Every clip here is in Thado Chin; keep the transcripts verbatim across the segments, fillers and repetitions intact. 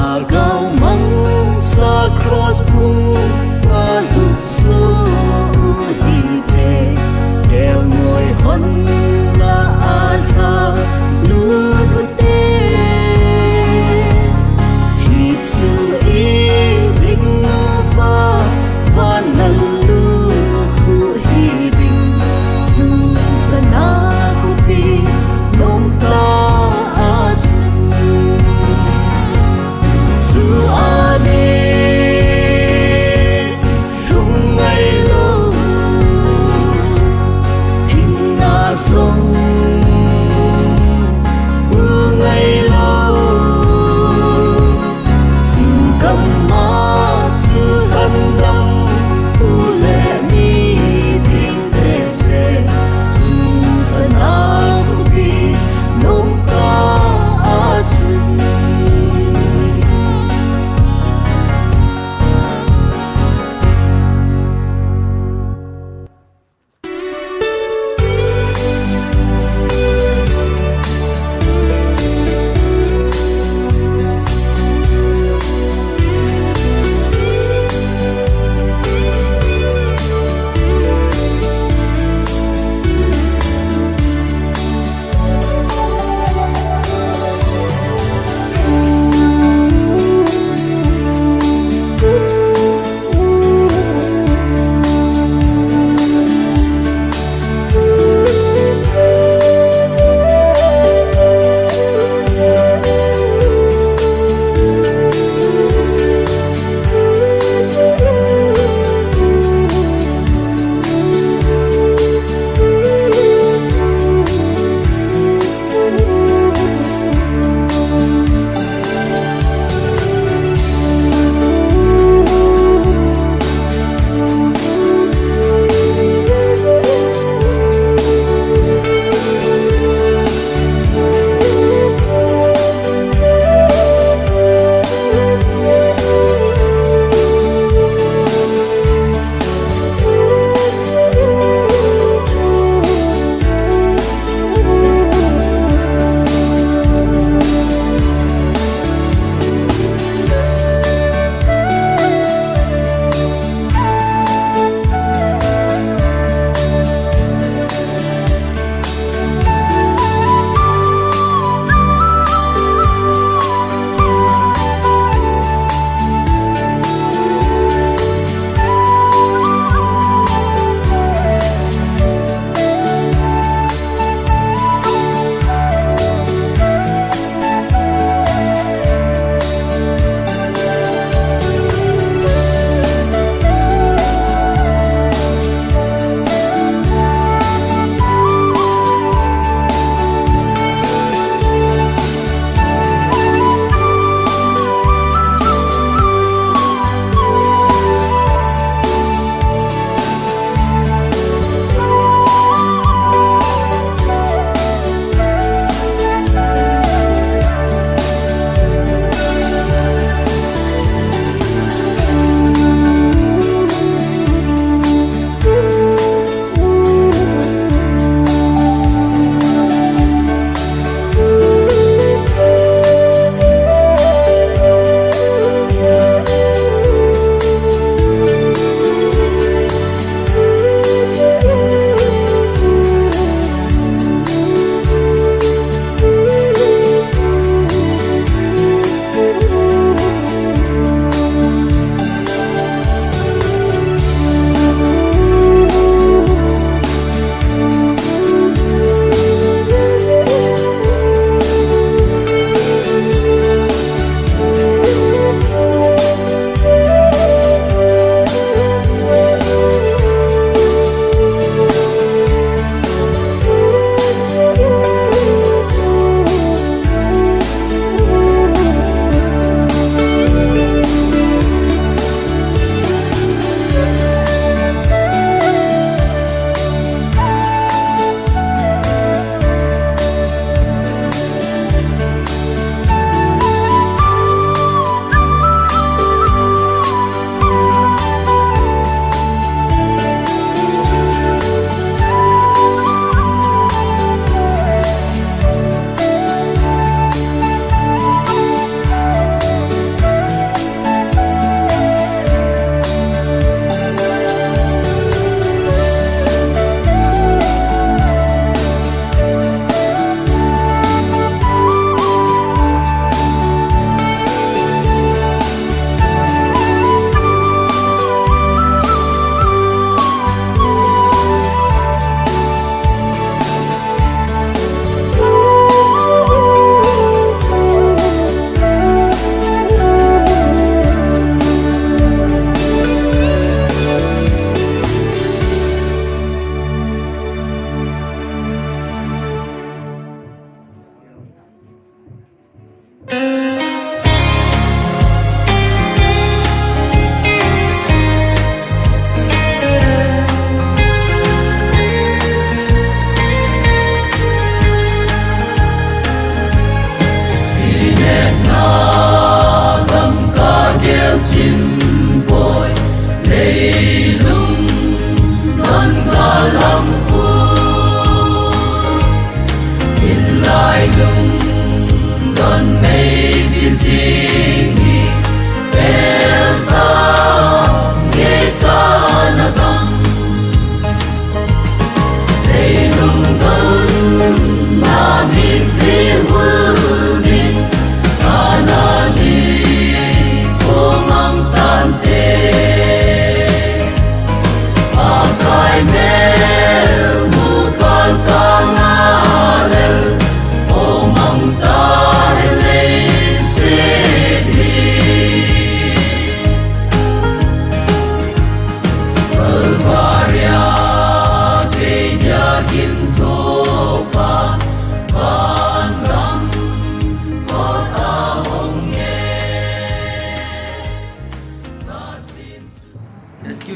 Lhagao mangcha cross bung a lutsuh u hite, kelngoi hon lah a lha lut u te. Hichu i ding uva, van lallukhuh hi ding, chu sana khopi nomtah a chun. Chu a ding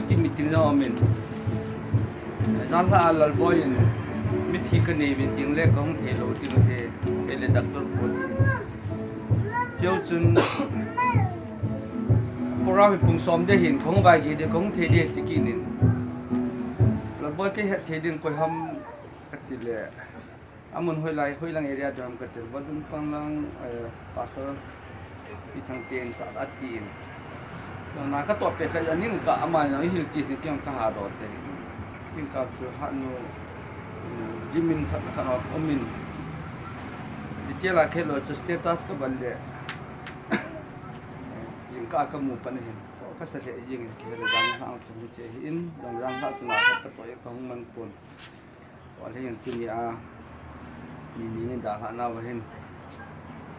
Ti meeting jong umin. Janlhah a Lalboi in mithi kanei uvin, jing le kahung thei lou ding ahi, kei le doctor pu. Cheu chun program hi pung som ding ahin, kahung vaigei ding, kahung thei ding ti kit in. Lalboi kei het thei ding koi ham kati le. Amun hoilai, hoilang area ding ham kati le, Vadung pang lang, eh, Pastor Pi Thangte in sah atin. Nang katoh pet khat aning kah ama nang ihil chi ni kei kahadoh te. King kah chu hatnu, um, dimin that khat umin. Detail a khelou chu status kabol le. Jingkah kamu pan ahin. Kasa le jing in kei le jang hang chu te hin, jang hang chu na katoh kahung man pon. Tua le hin tuni a, ni ni dalhah nau ahin.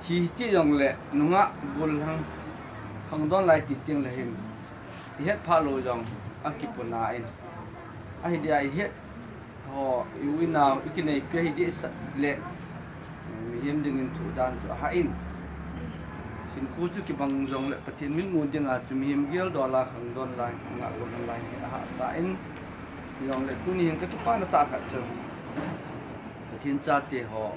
Thi chi jong le, nungah gol hang, khangdon lai ti teng le hin. Ihet pha lou jong, akipuna in. Ahi dia ihet, ho, i u i nau, ikinei pia hi di sa le. Mihem dingin thu dan chu ahah in. Hinkho chu kibang jong le Pathen mitmu dinga chu mihem geldoh a khangdon lai, ngah gol lai hi ahahsa in. Jong le tuni hin kakipana tah khat chu Pathen chate ho,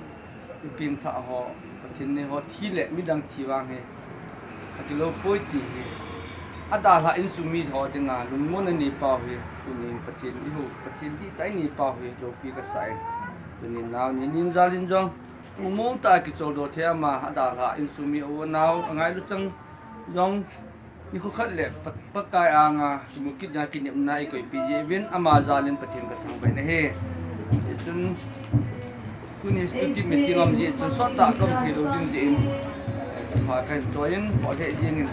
mi pengthah ho, Pathen neh ho thi le midang thi vang hi akilou poi ti hi. Adalhah insung mi ho dinga lungmon anei pau hi, tuni hin Pathen ihu, Pathen dihtah inei pau hi loupi kasa in. Tuni nau ni nin jal in jong Mong mong tah a kicholdo thei ama, adalhah insung mi u nau, angailu chang jong, nikho khat le Pa-, Pakai anga, kimu kit na kinepna ikoipi jeh uvin, ama jal in Pathen kathangvah in ahi. Hichun, tuni hi study meeting um jeh chun, sot tah kaum thei lou ding jeh in, pha kahin choi in, kholheh jeng in,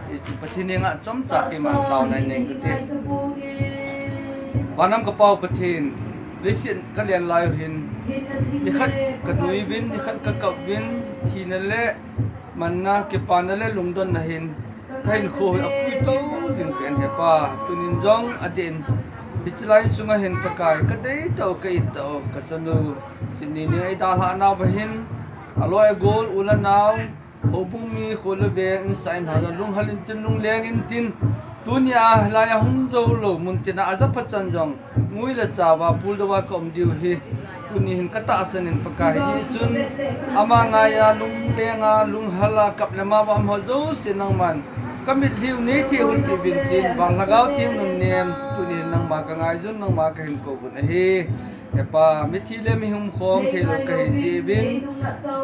hichun Pathen henga chomcha keiman taona nei kate. Vannam ka Pa u Pathen, leiset kalen lai u hin, nikhat kanui uvin, nikhat kakap uvin, thina le manna, kipana le lungdonna hin, kahinkho hi apui tou jing pen he Pa, tunin jong adeh in, hiche lai sunga hin Pakai, kadei tah u, ka-it tah u, kachanu, chini ni eidalhah nauva hin, aloi agol, u le nao, houbung mi, kho le veng, insung in hal a lunghel intin, lungleng intin, tuni a hilai a hung jou lou, mun tina ajapha chan jong, ngui le chauva, puldou a kaum diu hi, tuni hin katahsan in Pakai hichun, ama ngai a, lungleng a, lunghel a, kap le ma va um ho jouse nangman, kamitlhi u neithei hulpeh uvin tin, vang lhagao theng nunnem, tuni hin nangma kangaijun, nangma kahin kou uvin ahi. He Pa, mithi le mihing umkhom theilou kahi jeh uvin,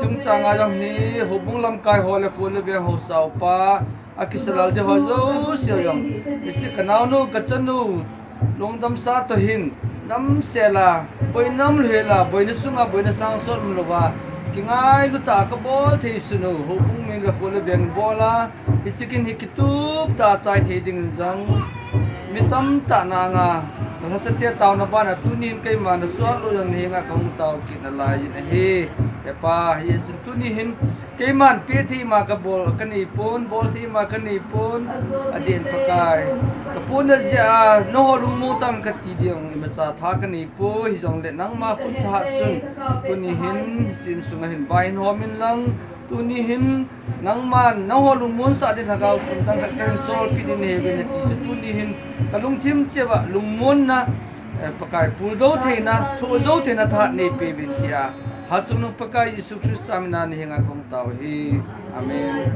chungchang a jong hi, houbung lamkai ho le kho le veng haosa upa, akisah lal ding ho jouse jong, hiche kanaonu, kachanu, lungdamsa toh hin, damsel a, boina umlou hel a, boina sunga, boina sangsot umlouva, kingailu tah a kabol thei sun u, houbung mi le kho le veng bol a, hiche kin hi kitup tah a chai thei dingin jong, mi tamtah na anga, nalhachate taona bana tunin keiman nasuhhat lou jong nahenga kahung tao kit nalai in ahi. He Pa, hichun tuni hin keiman peh thei ima kabol, kanei pon, bol thei ima kanei pon, adeh in Pakai, kapona jeh a, nangho lungmong tang kati ding, imacha tha kanei poi, hijongle nangma khut thahat chun, tuni hin, hiche insunga hin vai hin hom in lang, tuni hin, nangman, nangho lungmonsah ding lhagao thum dang khat kahin solpeh ding nahiuvin ati chu tuni hin, kalungthim cheh uva lungmonna, eh, Pakai puldou theina, thohjou theina thahat neipeh uvin tia, hatchungnung Pakai Jesu Christa mina nahenga kahung tao ahi. Amen.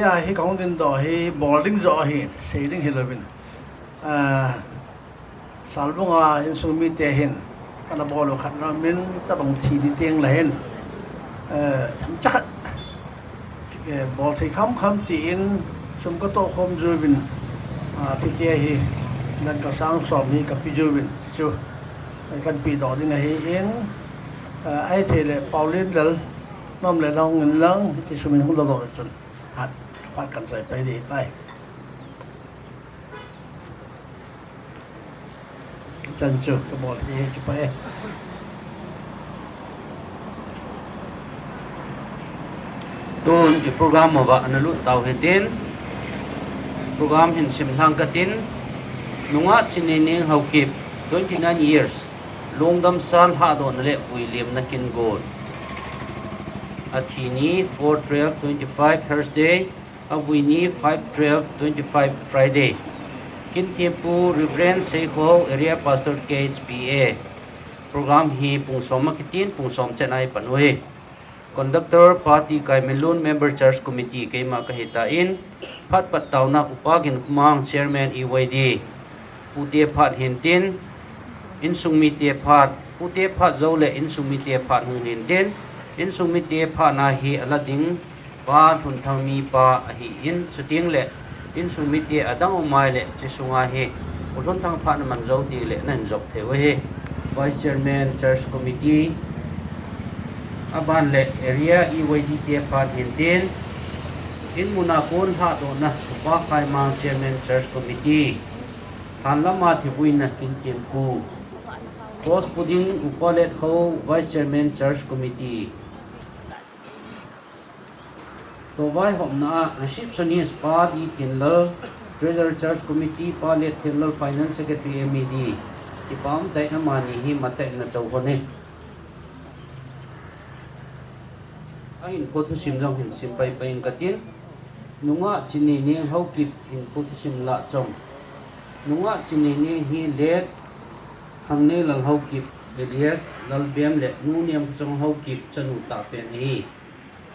Hi kahung dingdoh hi bol ding joh ahi, sei ding hilouvin. Ah, Salbunga insung mite hin kana bol u khat na min tabang thi di teng le hin, eh, chakhat, eh, bol thei khamkham tin sum katoh khom jiuvin, ah, thite hi dangka sang som hi kape jiuvin chu, eh, kahin pedoh ding ahin, eh, ahithei le Paulin lal nom le nahung in lang, hiche sum in hung ladoh le chun phat, phat kahin chai pai ding ahitai. Chan chu kabol hi chu pa e. Tun i program uva ana lut tau hitin, program hin simlhang katin, Nungah Chinnineng Haokip, twenty nine years, lungdam san lhadohna le vuilimna kin gon. Athi ni four twelve twenty five, Thursday, avui ni five twelve twenty five, Friday. Kin thempu Reverend Seikhou, Area Pastor K H P A. Program hi pung som a kitin, pung som chen a ipan u hi. Conductor, Party Kaiminlun, Member Church Committee, keima kahi tan, phat pat taona Upa Ginkhomang, Chairman E Y D. Pute phat hintin, insung mite phat, pute phat jou le insung mite phat hung hintin, insung mite phat na hi ala ding, Pa Lhunthangmi pa ahin, chuteng le insung mite adang um a ahile, hiche sunga hi U Lhunthang phat na man jou teng le nahin jop thei u ahi. Vice Chairman Church Committee, aban le Area E Y D te phat hintin, in muna kon lhadohna Upa Khaimang, Chairman Church Committee, lhan lama thivuina kin thempu, Cross pu ding Upa Letkhou, Vice Chairman Church Committee. Toh vaihopna a receptionist Pa D Thenlal, Treasurer Church Committee, Pa Let Thenlal, Finance Secretary M E D. Kipa um tah in amani hi matah in natou hon e. Ahinkho thusim jong hin sim pai pai inge katin. Nungah Chinnineng Haokip hinkho thusim lah chom. Nungah Chinnineng hi Let Khangneilal Haokip alias Lalbem le Nu Niamkhosong Haokip chanu tahpen ahi.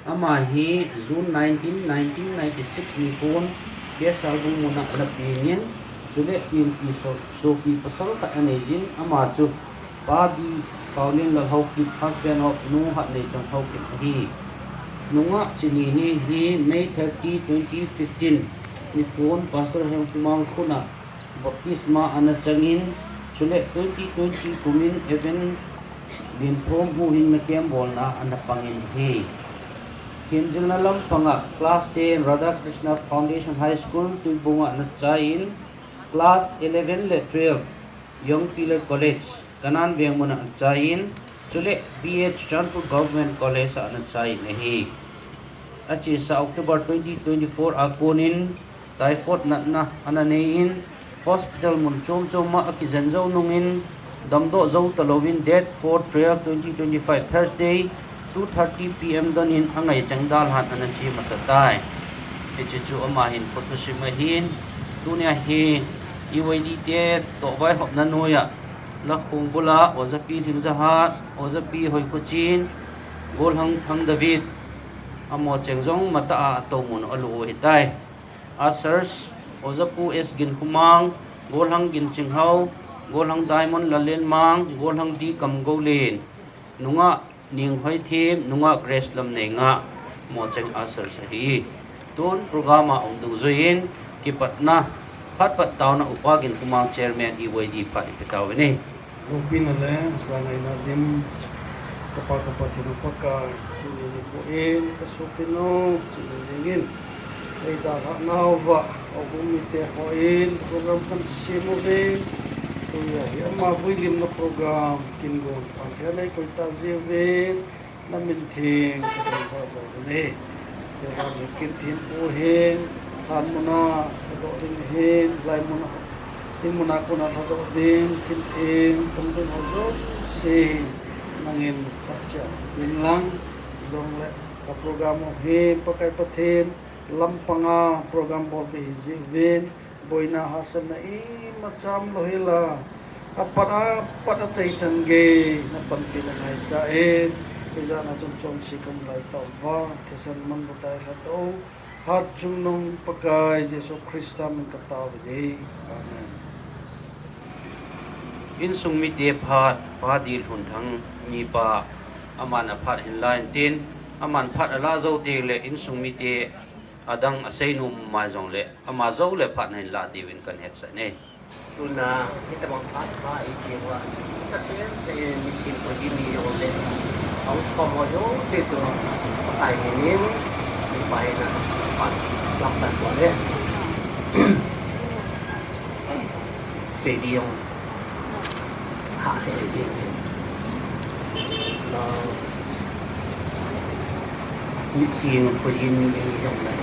Ama hi June nineteen, nineteen ninety-six nikon Kesalbung muna ana pengin, chule penpi so-, sopi pasal khat anei jin, ama chu Pa D Paulin Lal Haokip, husband of Nu Hatneichong Haokip ahi. Nungah Chinnineng hi May thirty, twenty fifteen nikon Pastor Hemkhomang khut a baptisma ana changin, chule twenty twenty kumin Evan Linthom huhhingna camp bolna ana pangin ahi. Themjilna lampanga class ten Radhakrishna Foundation High School Tuibong a ana chaiyin, class eleven le twelve Young Pillar College, Kanan Veng muna achaiyin, chule B A Churachandpur Government College a ana chaiyin ahi. Achesa October twenty twenty-four a konin typhoid natna ana neiyin, hospital mun chom chom a akijen jou nungin, damdoh jou talouvin, date four twelve twenty twenty-five, Thursday, two thirty P M donin angaicheng dalhan ana che masa tai. Hiche chu ama hinkho thusim ahin, tunia hi E Y D te toh vaihopna noiya, Lakhong bula, Oja Pi Lhingjahat, Oja Pi Hoikhuchin, Golhang Thang David, amaho cheng jong matah a atoh mun alu u ahitai. Ushers, Oja Pu S Ginkhomang, Golhang Ginchinghao, Golhang Diamond Lallenmang, Golhang D Kamgoulen, Nungah Nenghoithem, Nungah Grace Lamneingah, amaho cheng ushers ahi. Tun program a um dungjuiyin, kipatna, phat pat taona Upa Ginkhomang Chairman E Y D phat ipe tauvin ahi. Loupina le jangaina dim, kapa kapa thina Pakai, tuni nikho in, kasopi nu Chinnineng in eidalhah nauva, aum mite hon program kahin sem uve. Tunia hi ama vuilimna program kin gon pang thei a nei koi tah jeh uve. Namin theng kathangvah jou uve. Hiche vang hi kin thempu hin, lhan muna lhadoh ding hin, lai muna, in muna kona lhadoh ding, kin theng, tung ding ho jouse, nangin phatchompi in lang, jongle ka program u hi Pakai Pathen lampanga program bolbe hijeh uvin, boina hahsatna imacha umlou hela, apat apat achaichan gei napanpina ngaichan, ijat na chun chonse kaum laitah uva, thisan manlu tah a lhadoh u, Phat chungnung Pakai Jesu Christa min katao uve. Amen. Insung mite phat, Pa Dilhunthang nipa, aman aphat hin la intin, aman phat ala jou teng le insung mite adang asei nom mai jongle, ama jou le phat nahin la diuvin kahin hetsah e. Tuna, hitabang phat pha eiti uva, sapen, eh, nisim ko di ni jong le, ahung khom ho jouse chu, Pakai min in, nipa hin a, phat, slam tan ko le. Sei di jong, ha, sei di jong. Nisim khojin ni jong le,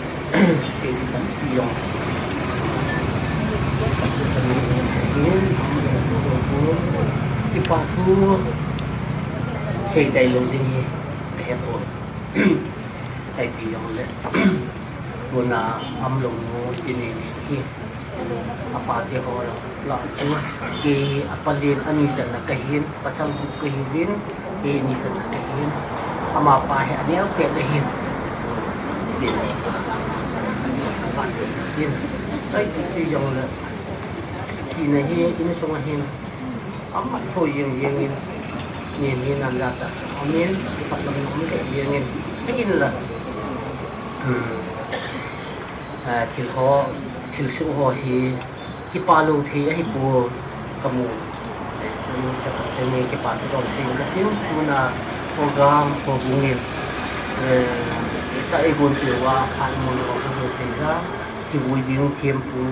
kei tampi jong. Kipa thu sei tailou jing hi, kahe poi. Ipi jong le, tuna umlou nu, tuni ni hi. Apa te ho lah chu, kei a palen ani channa kahin, pasal gup kahiuvin, kei ni channa kahin, amapa hi aneo pet ahin. Kei, apa te hin. Ipi jong le, thina hi insung a hin, ama tho jeng jeng in, ni ni nan la cha, amin, ipat lam nom jeng jeng in, ahin la. Hmm. Ah, thil ho, thil soh ho hi, kipa lou thei ahi poi kamu. Eh, chun, chapang cheng ni kipa thu dong sing katin, tuna program ho bung in, eh, ta ei gon pi wa, khan mun ho bung thei ja, kivui ding thempu,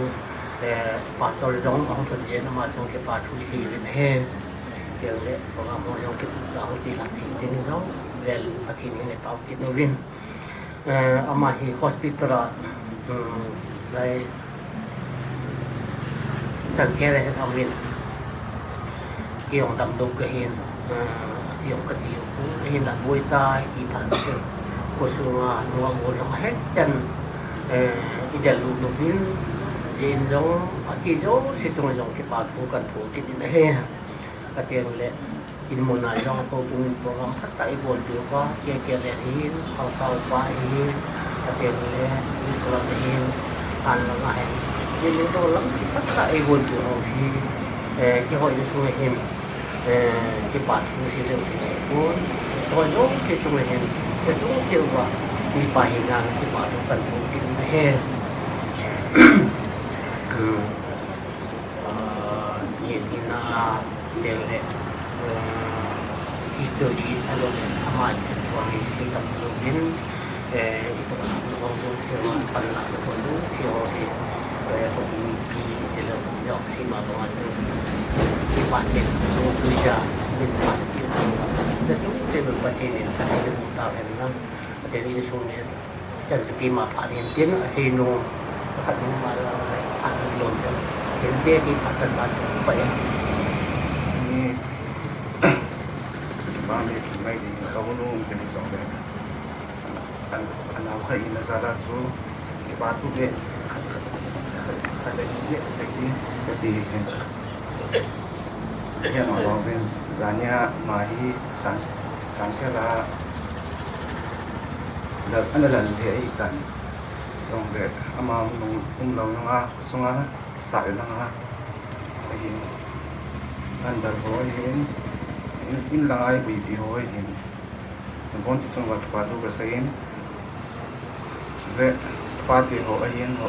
eh, pastor jong ahung thot jeng, ama jong kipa thu sei uvin ahi. Kei le program ho jong kipa thu sei lang thei tin jong, vel Pathen in eipao kit uvin. Eh, ama hi hospital a, um, lai, chanseh a hin aum in. Kei jong damlou kahin, eh, ache jong kache u, ahin aboi tai, ti phat chu. Khosunga, nungah bol jong ahe chan, eh, idel lut uvin, jin jong, ache jouse chunga jong kipa thu kahin thum kit in ahi. Kati le, in mun a jong ko bung in program phatah a ibol diu va, K K L ahin, Khangsao pa ahin, kati le, in program ahin, an lang ahin. In mun program phatah a ibol diu ho hi, eh, keiho insung ahin, eh, kipa thu sei leu sei pon, keiho jouse chung ahin, kei chung cheh uva, mipa hina kipa thu kahin thum kit in ahi. Hmm. Ah, yen hina, len le, eh, history, alou le, ama, chuan hi, sei tam louvin, eh, i pawh, lawm jouse a, panna, lawm jouse ho hi, eh, houbung mipi, ti lo, jawk sei ma banga chu, i pa ken, so, tuja, min pa, si, so, na chu, che, min pa, te, nen, ka, te, ta, hen, na, te, ni, sung, nen, Chan chu keima phat hin tin, asei nom, pakhat nom ma la, phat nom lom tin. Tin te ti phat kan phat chu pa e. Ni, ba mi mai ni ka bu nom tin jong le. An, an, an au hai na za da chu. Ki ba tu le. Khat, khat, khat, khat le ni le sei ni ka ti hin. Hiam a lawm in, zania ama hi chan, chanseh a, lal, ana lal le ahi tan. Jongle, ama um, um lou nunga, sunga, sa le nanga, ahin, an dal ho ahin, in, in langa i buipi ho ahin. Nabonchauva kipa thu kasei in. Ve, pate ho ahin ho.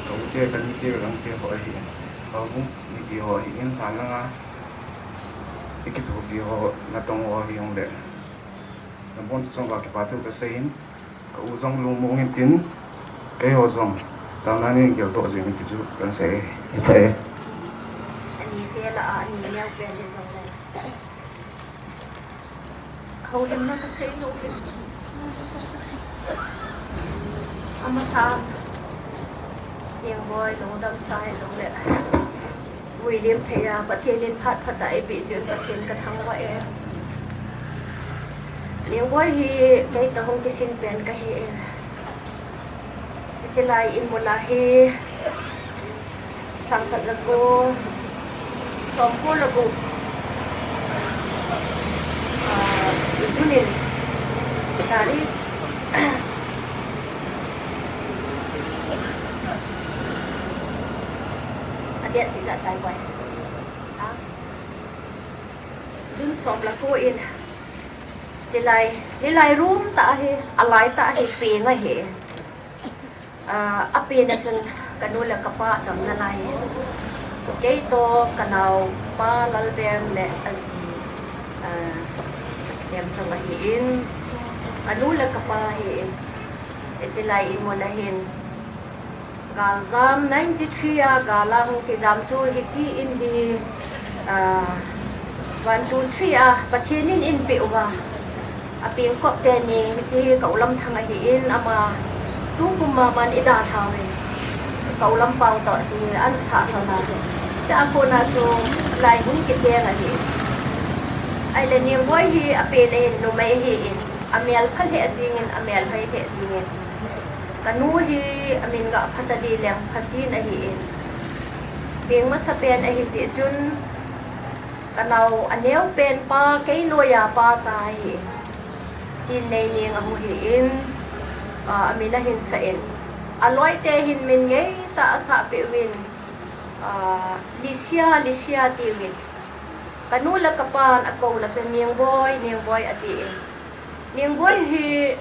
Ka u te, ka ni te, ka lang te ho ahin. Ka houbung mipi ho ahin, lhan langa. I kithopi ho, natong ho ahi jongle. Nabonchauva kipa thu kasei in. Ka u jong lungmong in tin. Keiho jong. Taona ni gel toh jing in ti chu kan sei. Hita e. Ani te la a, ani neo pen le jongle. Houlimna kasei lou hi. Amasa, Niangboi, lungdam sa hi jongle. Vuilim thei a, Pathen in phat phat a eipeh jeh un Pathen kathangvah e. Niangboi hi kei toh hung kisin pen kahi e. Hiche lai in mun a hi, sang khat za ko, som ko le gup, ah, June in, tarik, Jun som le ko in, chilai, hilai room tah hi, alai tah hi, peng ahi. Ah, apen a chun kanu le kapa damna lai. Kei toh kanaopa Lalbeng le aji, ah, Nemchong ahin, kanu le kapa hi, hiche lai imun ahin. Galjam ninety-three a gal a hung kijam chu hiche in hi, ah, one two three a Pathen in eipeh uva. Apengkop teni hiche hi ka u Lamthang ahin, ama tukum a man idalha uve. Ka u Lampao toh hiche hi ahin sah lhon a. Hiche a kona chu lai hung kicheng ahi. Ahile Ningboi hi apen ahin, numei ahin, amel pha lheh jingin, amel hoi lheh jingin. Kanu hi amin Gahphatali Lengphachin ahin. Peng masapen ahi jeh chun, kanao aneo pen pa, kei noiya pa cha ahi. Chinneining amu ahin, ah, amin ahin sah in. Aloite hin min ngeitah asah peh uvin, ah, Lisia, Lisia atiuvin. Kanu le kapan akou le chun Ningboi, Ningboi atin. Ningboi hi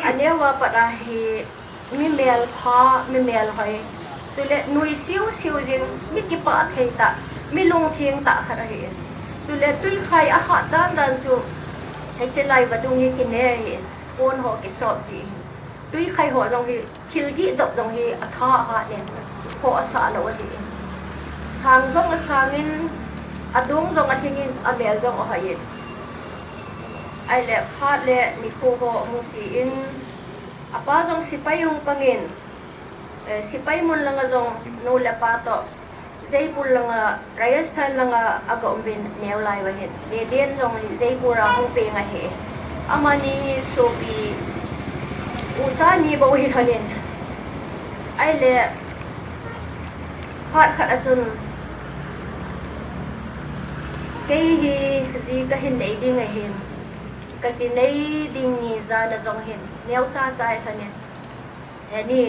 aneo a pat a hi mi melpha, mi melhoi. Chule nui siu siu jing, mi kipah thei tah, mi lungtheng tah khat ahin. Chule twikhai ahat dan dan chu, hiche lai vadung hi kine ahin, pon ho kisop ji ahin. Twikhai ho jong hi, thil gihdop jong hi atha ahat in, ho asah lou ahin. Sang jong asangin, adung jong alhingin, amel jong ahoiyin. Ahile phat le nikho ho ahung chen, apa jong sepai hung pangin, eh, sepai mun langa jong nu le pa toh Jaipur langa, Rajasthan langa aga um uvin neo lai uva hin. Deden jong hi Jaipur a hung peng ahi. Amani hi sopi ucha ni bou hi lhonin. Ahile phat khat a chun kei hi ji kahin nei ding ahin, kaji nei ding ni jan a jong hin neocha cha hi lhonin. Heni,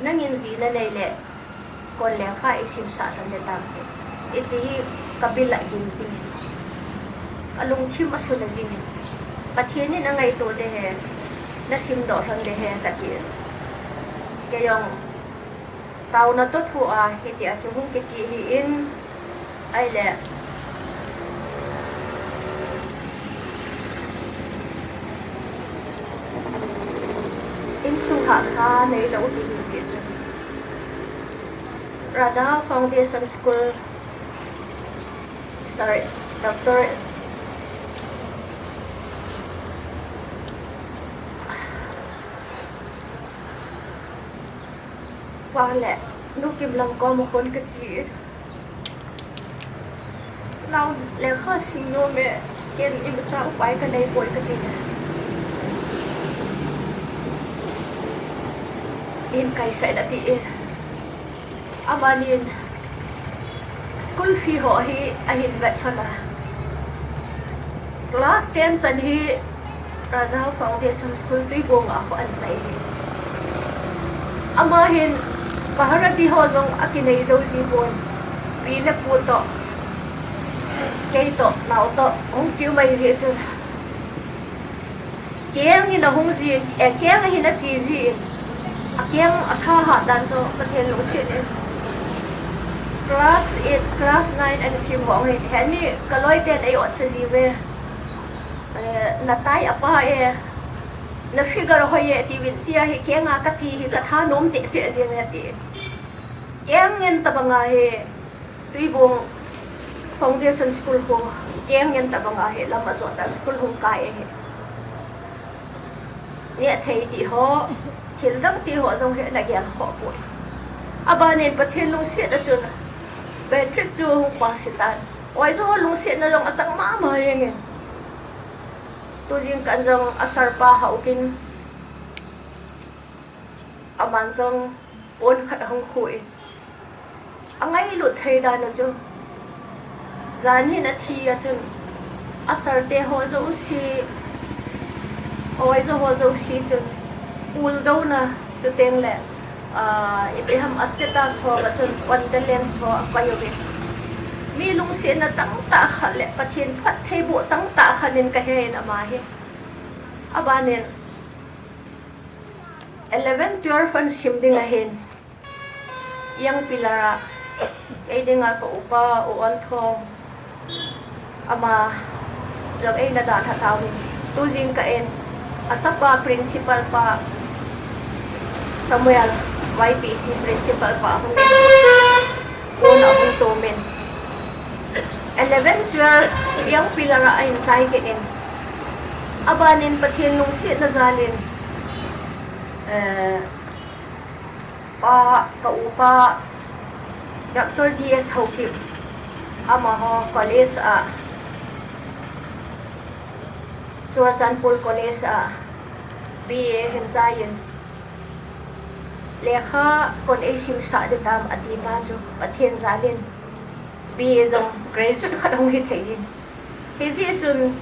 nangin ji nanei le, kon lekha isimsah lhon ding tam. Hiche hi kabil a gim jingin, kalungthim asuna jingin, Pathen in angaito ding ahi, nasimdoh lhon ding ahi, katin. Kei jong taona toh thu a hitia chu hung kiche ahin, ahile insung hahsa neilou ti hi jeh chun Radha Foundation School, sorry, Doctor Pa le Nu Kimlang koma kon kache. Nao lekha sim nom e, ken imacha upai kanei poi kati. Ahin kaisah in ati e. Amanin school fee ho hi ahin vet lhon a. Class ten chan hi Radha Foundation School Tuibong a hung chai hi. Ama hin Bharati ho jong akinei jou ji pon. Pi le pu toh, kei toh, nao toh, hung kiu mai ji chun. Keng in ahung jin, eh, keng ahin ache jin, akeng atha hat dan toh Pathen lungset in. Class eight, class nine ahin sim ho hin, heni kaloi ten ei otsa jiuve. Eh, natai apa e, na figure hoi e, tiuvin chia hi kenga kache hi katha nom cheh cheh jin ati. Keng in tabang a hi, Tuibong Foundation School ho, keng in tabang a hi lam ajot a school hung kai ahi. Neh thei ti ho, thil dang ti ho jong hi nagel khoh poi. Abanin Pathen lungset a chun matric chu hung pass tan. Oi jo lungsetna jong achang mama jengin. Tu jingkah jong a sir pa Haokip aman jong pon khat ahung khu in, angailut thei dan u chu, jan hin athi a chun, a sir te ho jouse, oi jo ho jouse chun, puldona chuteng le Ah, ipi ham a status ho a chun condolence ho apai uvin. Mi lungsetna changtah khat le Pathen phattheiboh changtah khat in kahe in ama hi. Abanin eleven, twelve ahin sim ding ahin. Young pillar a, kei dinga ka upa, U Onthong, ama jong eina dalha tauvin. Tujingkah in, achapa principal pa Samuel, Y P C principal pa hung in, kona hung tomin. Eleven, twelve, young pillar a ahin chai kit in. Abanin Pathen lungsetna jalin, eh, pa, ka upa, Doctor D S Haokip, amaho college a, Churachandpur College a B A ahin chai in, lekha kon eisimsah ding tam ati pa chu Pathen jalin B A jong graduate khat hung hithei jin. Hijeh chun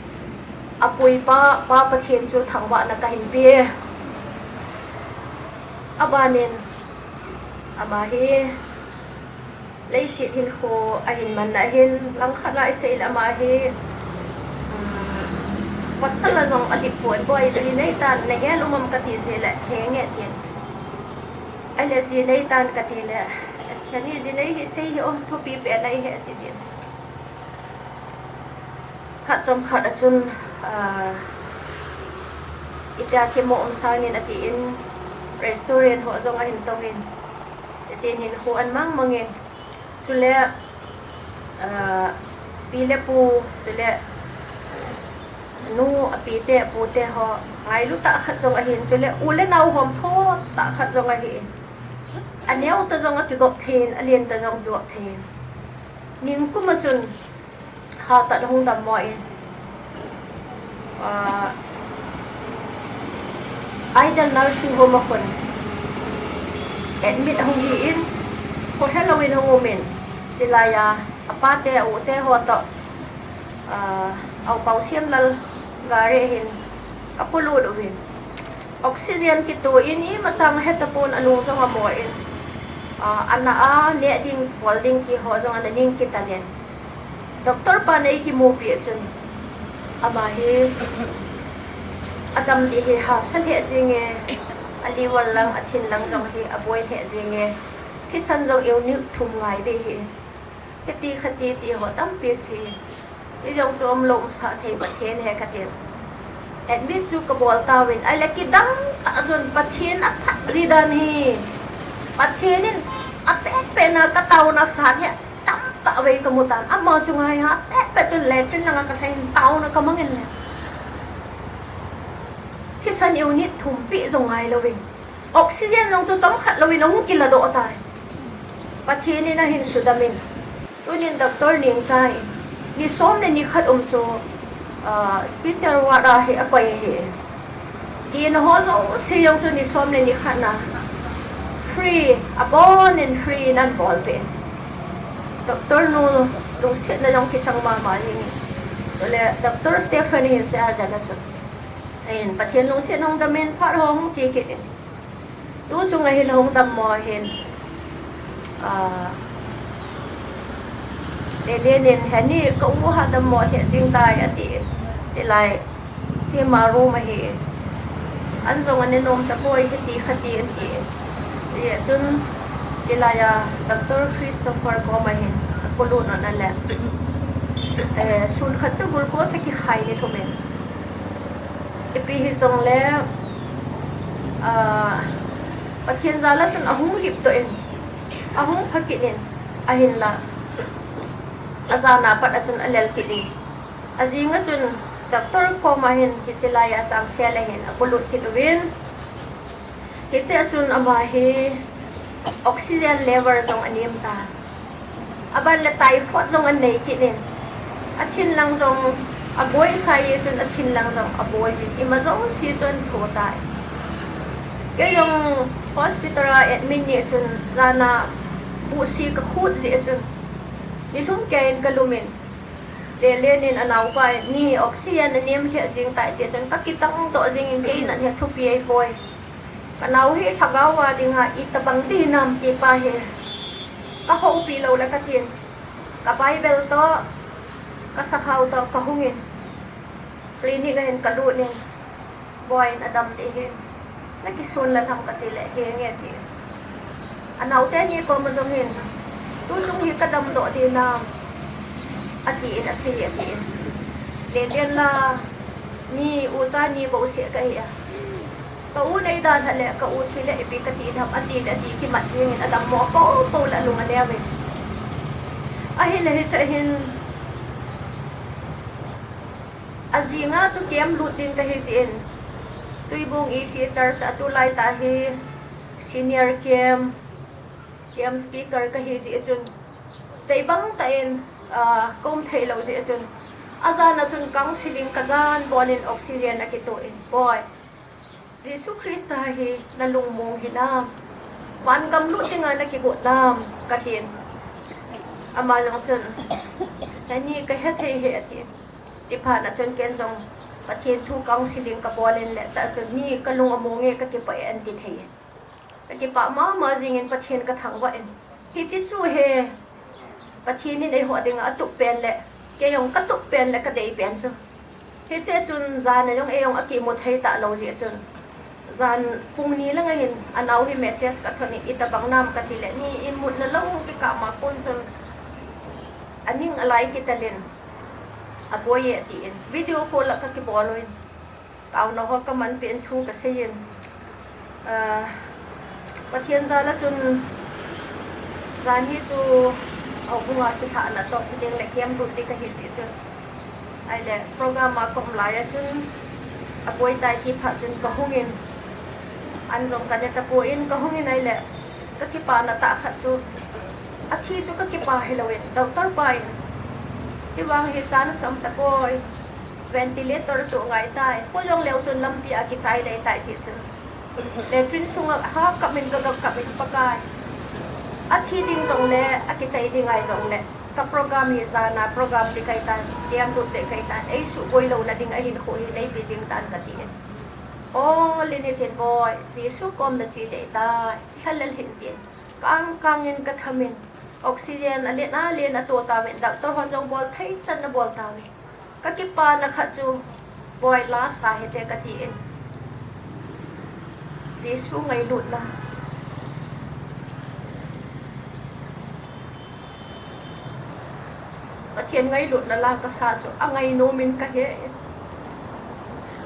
apuipa, Pa Pathen chu thangvahna kahin pe. Abanin ama hi leiset hinkho ahin manna hin, langkhat a isei le ama hi, um, pasal a jong alip poi, boi, ji neitan, nahel um am kati jeh le, henge tin. Ahile ji neitan kati le, kani ji nei hi sei hi o, thupi pen ahi ati jin. Phat chomkhat a chun, ah, itia kimo um sangin atin, restaurant ho jong ahin tongin, atin hinkho an mang mangin. Chule, ah, pi le pu, chule nu, api te, apu te ho, ngailu tah khat jong ahin, chule u le nao hom tho tah khat jong ahin. Aneo ta jong akigop thei in, alen ta jong akigop thei in. Nikum a chun hatah in ahung dammo in, ah, Idol Nursing Home a khun admit ahung hi in, khohelou in ahung um in, chulai a apa te, u te ho toh, ah, Aupau Siamlal gari hin apolut uvin. Oxygen kitoh in imacha ahetapon, alung jong amo in, ah, ana a neh ding, pol ding ti ho jong ana ning kitan in. Doctor pan eikimupi a chun, ama hi adam ding hi hahsa lheh jenge, aliver lang, athin lang jong hi aboi lheh jenge, thisan jong unit thum ngai ding hi. Hiti khati ti ho tampi si. Kei jong chu umlou umsah thei Pathen ahi katin. Admit chu kabol tauvin. Ahile kidang tah chun Pathen aphat ji dan hi. Pathen in apet pet na kataona sang hi tamtah vei kamu tan. Ama chu ngai ha, apet pet chun latrine langa kalhai in taona kamang in le. Thisan unit thum pi jong ngai louvin. Oxygen jong chu chomkhat louvin ahung kiladoh tai. Pathen in ahin sudam in. Tunin Doctor Nengcha in, ni som le ni khat um chu, ah, special ward a hi akoi ahi. Kina ho jouse jong chu ni som le ni khat na free, abon in free in ahin bolpeh in. Doctor nu lungsetna jong kichang mama jingin. Chule Doctor Stephen hin che a jana chu. Ahin Pathen lungsetna hung dam in phat ho hung che kit in. Tu chung ahin hung dammo ahin, ah, Lelen in, "Heni, ka u ha dammo lheh jing tai," ati. Chulai, chima room ahi. An jong ana nom tapoi, hiti khati ati. Hijeh chun, chulai a, Doctor Christopher koma hin, apolut un ahile. Eh, sun khat chu glucose akikhai ni thum in. Ipi hijongle, ah, Pathen jal a chun ahung lip toh in, ahung pha kit in, ahinla, ajana pat a chun alel kit in. Ajing a chun doctor koma hin hiche lai a changsel a hin apolut kit uvin. Hiche a chun ama hi oxygen level jong anem tan. Aban le typhoid jong anei kit in. Athinlang jong aboi sai chun athinlang jong aboi jin. Ima jong si chun tho tai. Kei jong hospital a admit ni chun jana busi kakhut ji chun. Nilhum kei in kalum in. Lelen in anaopa in, "Ni oxygen anem lheh jing tai," ti chun kakitang toh jing in kei nat hi thupi ahipoi. Ka nau hi lhagao a dinga itobang dinam ti pa hi ka houpi lou le ka tin, ka Bible toh, ka sakhao toh ka hungin, clinic a hin ka lut in, Boy in a dam ding ahi, na kisun la ham ka ti le, he nge ti. A naote ni koma jong hin, tutung hi ka damdoh ding nam, a ti in a sei a ti in. Lelen la, ni u cha ni bou seh ka hi a. Ka u nei dan ha le, ka u thi le ipi ka ti dam, a ti le a ti kimat jing in a dam mo po po la lung a neo in. Ahile hiche hin, a jinga chu camp lut ding ka hi jeh in, Tuibong E C Church a tulai tah hi senior camp, camp speaker ka hi jeh chun, dei bang tah in, ah, ka um thei lou jeh chun, a jan a chun counseling ka jan bol in oxygen a kitoh in, Boy, Jesu Christa hi na lungmong hinam, van gam lut dinga na kigot nam, ka tin. Ama jong chun, nani ka he thei e, a tin. Chuphat na chun ken jong Pathen thu counseling ka bol in le, chua chun ni ka lung among e, ka kipah e, an ti thei e. Ka kipah mama jing in Pathen ka thangvah in. Hiche chu he, Pathen in eiho dinga atup pen le, kei jong ka tup pen le ka dei pen chu. Hiche chun jan a jong ei jong akimu thei talou jeh chun, jan pung ni lang a hin a nau hi message ka thot in, itobang nam ka ti le, ni imutna lou kikah ma kon chun, aning alai kitel in, a Boy e a ti in, video call a ka kibol u in. Taona ho ka manpeh in thu ka sei in, ah, Pathen jal a chun, jan hi chu houbung a kilhahna toh chuteng le camp lut ding ka hi jeh chun, ahile program a ka um lai a chun, a boi tai ti phat chun ka hung in, an jong ka ne tapon ka hung in ahile, ka kipana tah khat chu, athi chu ka kipa hilou in, doctor pa in, chuvang hi chance um tapoi, ventilator chu ngai tai, poi jong leu chun lampi a kichai dei tai ti chun, latrine sunga ha kap in ka gap kap in Pakai, athi ding jong le, akichai ding ngai jong le, ka program hi jan a program ti kai tan, camp lut ding kai tan, eisuh boi louna ding a hinkho hi neipe jing tan ka ti in. Ong lin hitin Boy, Jesu kom na che ding tai, lhalal hin tin. Kang kang in ka tham in, oxygen alen alen a to tauvin, doctor hon jong bol thei chan na bol tauvin. Ka kipana khat chu, Boy, last a hite ka ti in. Jesu ngailutna. Pathen ngailutna la ka sa chu, angainom in ka he.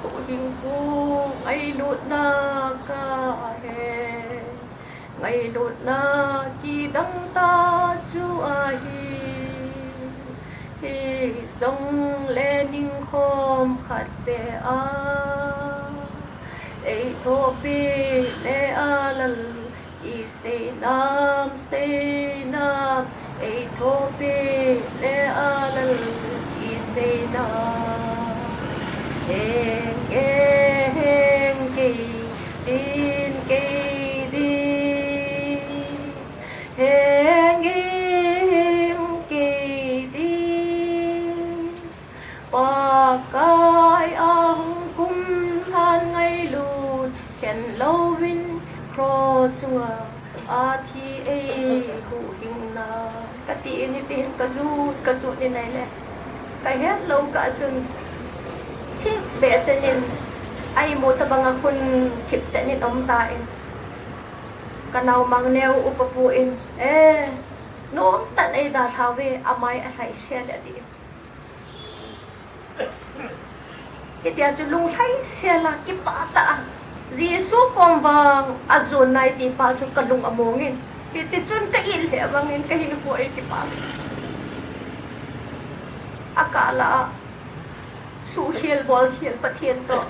Huhhingpu ngailutna ka he. Ngailutna kidang tah chu ahi. Hijongle ningkhom khat beh a, ei thopeh le a Lal, i sei nam, sei nam, ei thopeh le a Lal, i sei nam. Heng e, heng kei din, kei din. Heng e, heng kei din. Pakai ahung kum lhan ngailut khen louvin, cross chunga athi ei huhhingna. Ka ti in, hiti hin ka jut, ka jut in ahile, ka het lou kah chun, thip beh chen in, a imu tobang a khun thip chen in um tan. Ka nao Mangneo upa pu in, e, nom tah in ei dalha uve, amai alhai sel e, ati. Hitia chu lunglhai sel a, kipah tah a, Jesu kom vang ajon nai ti pa chu ka lung among in. Hiche chun ka it lheh vang in ka hinkho ei kipah chu. Akah lah a, suhkhel bolkhel Pathen toh.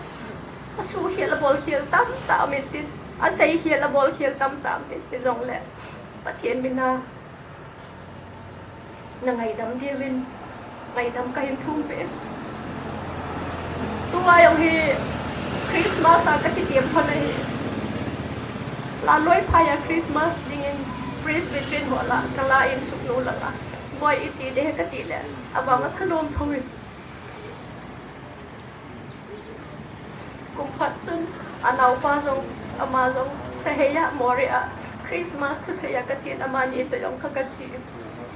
Asuhkhel abolkhel tamtah um in tin. Aseikhel abolkhel tamtah um in tin. Hijongle, Pathen mina. Na ngaidam diuvin, ngaidam kahin thum peh. Tua jong hi Christmas a ka kitiem phat ahi. Laloi phai a Christmas dingin Presbyterian hall a ka la in suknu langa, Boy, i che ding ahi ka ti le, avang a thalom thou in. Kum khat chun Anaopa jong, ama jong, Sahei a, Moreh a, Christmas thusei a kachen, amani toh jong kha kache.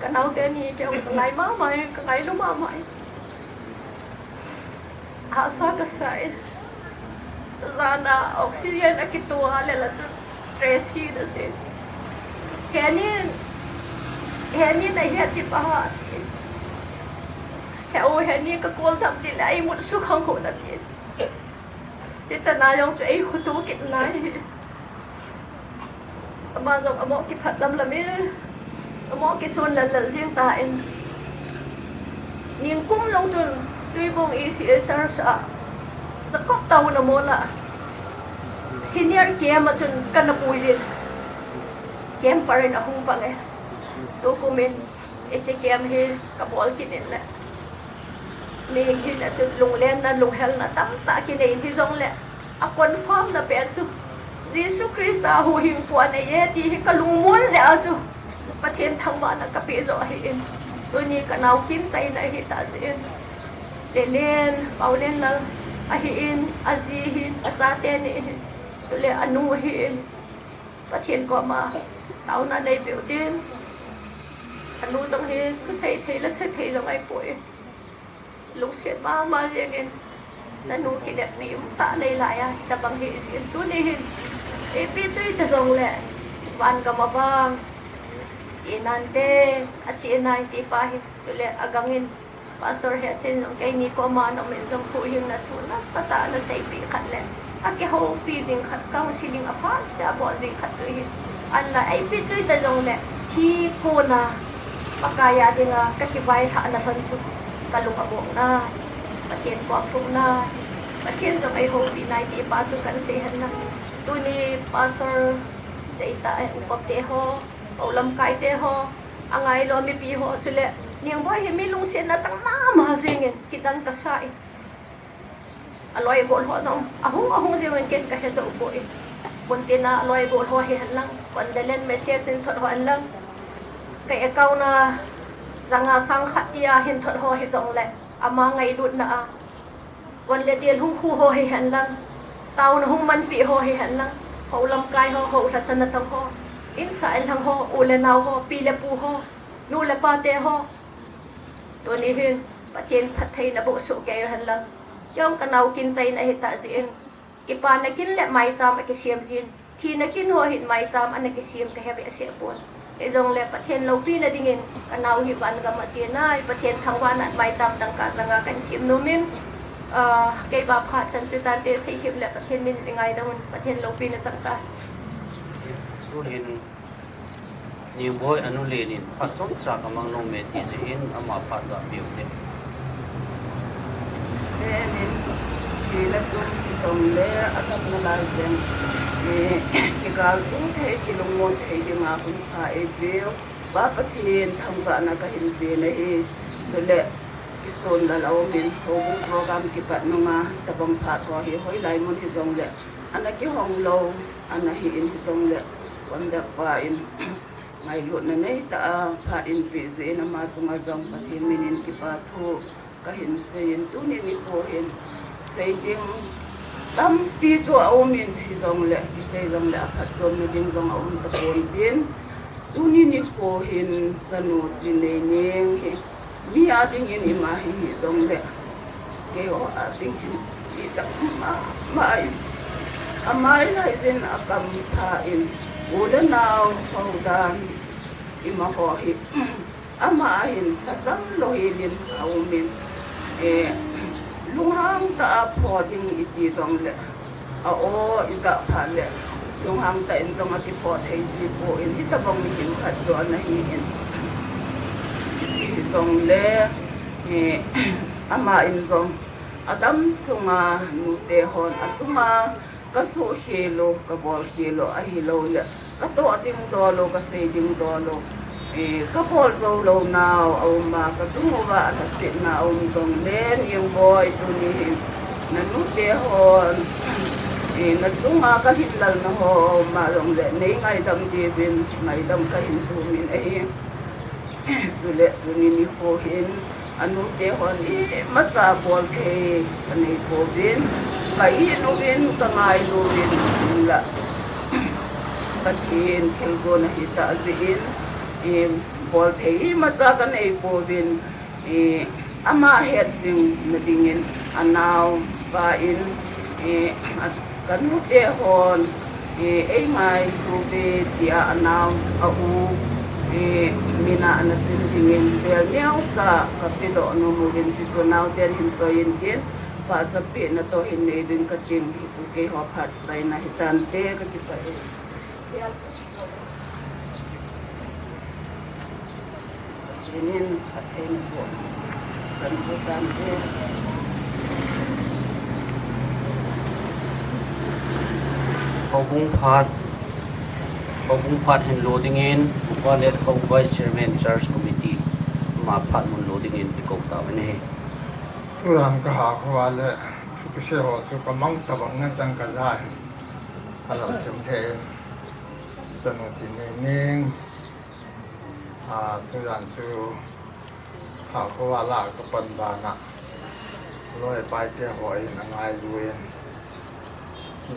Kanaote ni kei jong kangai mama e, kangailu mama e. Hahsa kasa e. Jan a oxygen a kitoh a le la chu Tracy na se. Heni, heni na heti pa ha. He o heni ka kol tham ti le ai mut su khang ho na ti. Hichan a jong chu ei khutu kit lai. Ama jong amo kiphat lam lam in, amo kisun lal lal jing ta in. Ningkum jong chun Tuibong E C A Church a Jacob Town a mol a senior camp a chun kana pui jin. Camper in ahung pang e. Tukum in hiche camp hi kabol kit in le. Nihing hin a chun lunglenna, lunghelna tamtah kinei in hijongle. A confirm na pen chu Jesu Christa huhhingpu anei e ti hi kalungmon jeh a chu Pathen thangvahna kapeh joh ahi in. Tuni kanao kinchaina ahi tah jeh in. Lelen, Paolenlal ahi in, aji hin, achate ni hin. Chule anu ahi in. Pathen koma taona nei peh u tin. Anu jong hi thusei thei le se thei jong ahipoi. Lungset mama jeng in, chanu kineppi umtah nei lai a, hitobang hi jin tuni hin, ipi chu hita jongle, van gam a vang, chena inte, achena inte pa hi, chule agang in, Pastor Hesen jong keini koma na um in jong huhhingna thu nasatah a naseipeh khat le, akihoupi jing khat, counseling aphat seh a bol jing khat chu hi, ana ipi chu hita jongle, thi kona, Pakai a dinga kakivailhahna lhon chu kalung abong nai, Pathen kom lhung nai, Pathen jong eihoupi nai ti pa chu kahin sei hen lang. Tuni Pastor deitah e, upate ho, houlamkaite ho, angailua mipi ho chule, Ningboi hi mi lungsetna chang mama jeng in, kidang kasa in. Aloi agol ho jong, ahung, ahung jeng in ken kahe jou poi. Muntin a aloi agol ho hihen lang, condolence message in thot ho hen lang. Ka account a, janga sang khat tia hin thot ho hijongle, ama ngailutna a. Von le dil hung khu ho hihen lang, taona hung manpi ho hihen lang, houlamkai ho, houlhachana thang ho, insah inlhang ho, u le nao ho, pi le pu ho, nu le pate ho. Tuni hin, Pathen phattheina boh soh kei u hen lang. Kei jong kanao kinchaina ahitah jeh in, kipana kin le maicham akisem jin, thina kin ho hin maicham ana kisem kahe behseh pon. Hijongle Pathen loupina dingin, kanao hi van gam a che nai, Pathen thangvahna maicham dangka janga kahin sem nom in, ah, kei ba phat chan chu tante seikhem le Pathen min i ngaidam un, Pathen loupina chang tai. Tuhin Ningboi anu Len in phat chomcha kamang nom e ti jeh in ama phat ga peh u te. Len in, kila chung hijongle, atam nalai jeng. Kigal tung thei, kilungmon thei dinga hun pha eipeh u. Pa Pathen thangvahna kahin pe nahi. Chule, kisonlal a um in, houbung program kipat nunga, tabang phat ho hi, hoilai mun hijongle, ana kihong lou, ana hi in hijongle, Wonder pa in, ngailutna neitah a, phat eipeh jeh in ama chunga jong Pathen min in kipa thu kahin sei in, tuni nikho hin sei ding tampi chu aum in, hijongle, kisei jongle, aphatchomna ding jong aum tapon tin, tuni nikho hin chanu Chinneinem hi, mi a dingin ima hi hijongle, keiho a dingin itah mama in, amai laijin akam pha in, u le nao hou dan, ima ho hi, ama a hin lhasam lou helin aum in, eh, lunghang tah a pho ding iti jongle, a-o ijah phat le, lunghang tah in jong akipho thei ji poi, hitobang mihem khat chu ana hi in. Hijongle, eh, ama in jong, adamsunga nute hon, achunga kasuhkhel u, kabolkhel u, ahiloule, katoh ding dol u, kasei ding dol u, eh, kabol jou lou nau aum a, kachung uva alhasetna aum jongle, Ningboi, tuni hin, nanute hon, eh, nachunga kahinlalna ho aum a jongle, neingaidam diuvin, ngaidam kahin thum in ahi. Chule tuni nikho hin, anute hon imacha bol thei anei pouvin, Ka in uvin, ka ngailu uvin, la. Pathen thilgon ahi tah jeh in, eh, bol thei imacha ka nei pouvin, eh, ama het jing na dingin, anaopa in, eh, a, ka nute hon, eh, ei ngaito uve tia anao, a u, eh, mina ana chim dingin, bel neocha ka pedoh nom uvin, chuchu naoten hin choi in tin, pachatpeh na toh hin nei ding ka tin, hichu keiho phat taina hitante, ka kipah e. Pathen in phatthei naboh chan chu tante. Houbung phat, houbung phat hin lo dingin, Upa Letkhou Vice Chairman Church Committee, ama phat mun lo dingin, i kou tauvin ahi. Tujan ka ha khova le, thu kisei ho chu ka mang tabang ngen chang ka ja hi. Ka lam chim thei in, chanu Tineining, a, tujan chu ha khova la ka pan bana, loi pai te ho in a ngailu in,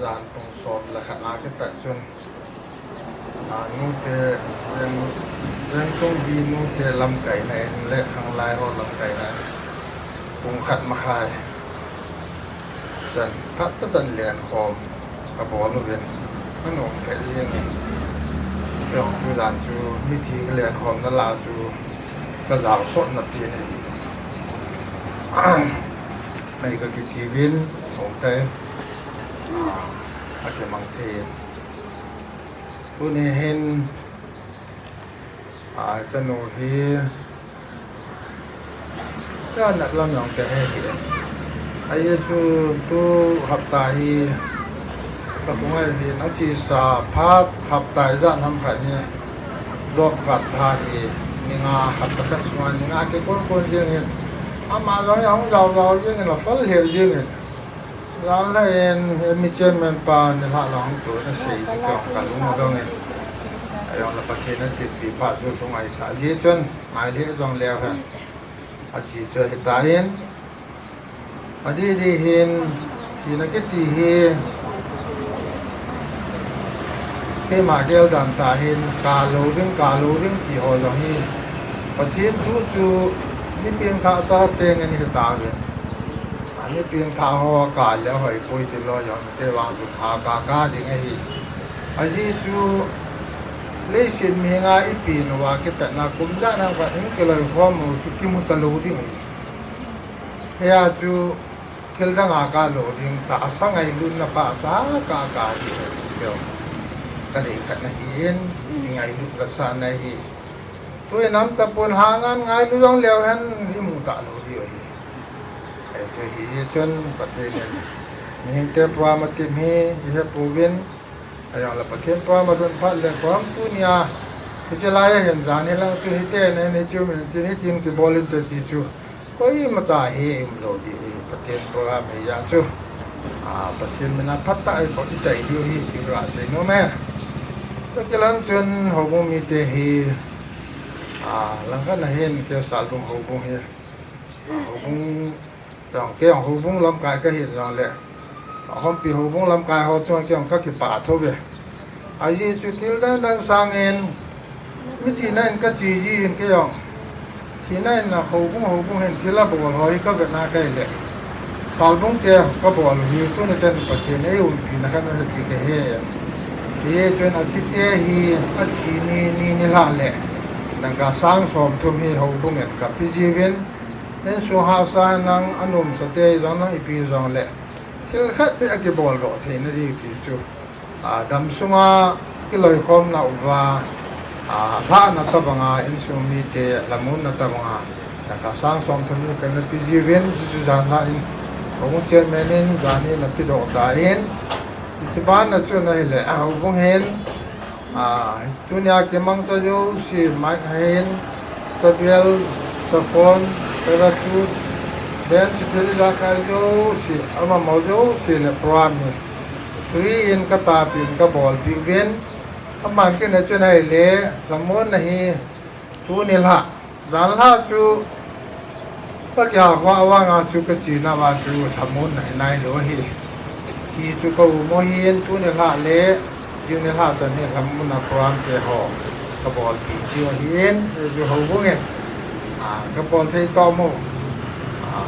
jan pung som le khat na kipat chun, a, nute, ven, ven tung bi nute lamkaina in le khanglai ho lamkaina in, pung khat makhai chan, phat tah chan lenkhom ka bol uvin, ka nom phet jeng in, kei jong tujan chu mithi ka lenkhomna la chu ka jao sotna pen ahi. Nei ka kiti uvin, hung tai, a, a kimang thei. Tuni hin, a, chanu hi, ka nat lam jong ka he hi. Ahi chu tu hapta hi, ka pu ngai hi, na chi sa phat hapta ijat ham khat ni, job card tha hi, ni nga hapta khat sunga ni nga kikon kon jeng in. Ama jong jong jao jao jeng in, a fal lheh jeng in. Jan la in, he mi chairman pa ni la lang tu na sei ti ka, ka lung dong in. Ajong la Pathen a titpi phat chu tu ngai sa ji chun, ngai le jong leu hen. A chi chu hi ta in. A di di hin, chi na kiti hi. Keima gel dan ta hin, ka lo ding, ka lo ding ti ho jong hi. Pathen thu chu, ni pin kha ta te ngen hi ta ve. Ani pin tha ho ka le hoi poi ti lo jong te vang chu tha ka ka ding ahi. Ahi chu leiset mi nga i pin uva kitatna kum jan ham khat in kiloi khom u chu kimu ta lo ding ahi. Hia chu thil dang a ka lo ding ta sa ngailutna pa ta ka ka ding ahi. Ka dei khat na hi in, ngailut ka sa na hi. Tui nam ta pun ha ngan ngailu jong leu hen i mu ta lo diu ahi. Ai chu hi chun Pathen in mihing te program a tim hi i he puvin, ajong la Pathen program a dun phat le program tunia, hiche lai a hin jan hi lang chu hite nen hi chu min chin hitin kibol in te ti chu. Koima cha hi um lou ding ahi, Pathen program hi a chu. A, Pathen mina phatah a i phat i tai diu ahi, ti ka sei nom e. Chukit lang chun houbung mite hi, a, langkhat na hin kei Salbung houbung hi, a, houbung, jong kei jong houbung lamkai ka hi jong le, a, Hompi houbung lamkai ho chunga kei jong ka kipah tho ve. Ahi chu thil dang dang sangin, mi thina in ka che ji in kei jong. Thina in a houbung houbung hin thil a bol ho hi ka vet na kei le. Salbung te ka bol hi tuni chan Pathen ei umpi na khat na ti ka he. Hi chun a thi te hi a thi ni, ni, ni la le. Dangka sang som thum hi houbung in ka pe ji uvin. Insung hahsa nang a nomsa te jong nang ipi jong le. Thil khat beh a kibol doh theina ding ti chu. A, dam sunga kiloikhomna uva, a, lhahna tabanga, insung mite lamunna tabanga, dangka sang som thum ni ka na pe ji uvin, chu chu jan la in, houbung chairman in jan hi na pe doh ta in, hiche ban a chu na hi le, a, houbung hin, a, tunia kimang cha jouse, mic hin, Sabel, Safon, Parachute, band security la kai jouse, ama mo jouse le program hi. Free in ka tapin ka bolpi uvin, aman kei na chun ahile, lhamonna hi, tuni lha, jan lha chu, ka kihahkhoh vanga chu ka chena uva chu, lhamonna hi nailou ahi. Ti chu ka um u ahin, tuni lha le, tuni lha chan hi lam muna program te ho ka bol pi chu ahin, chu ho bung in, a, ka bol thei to mo. A,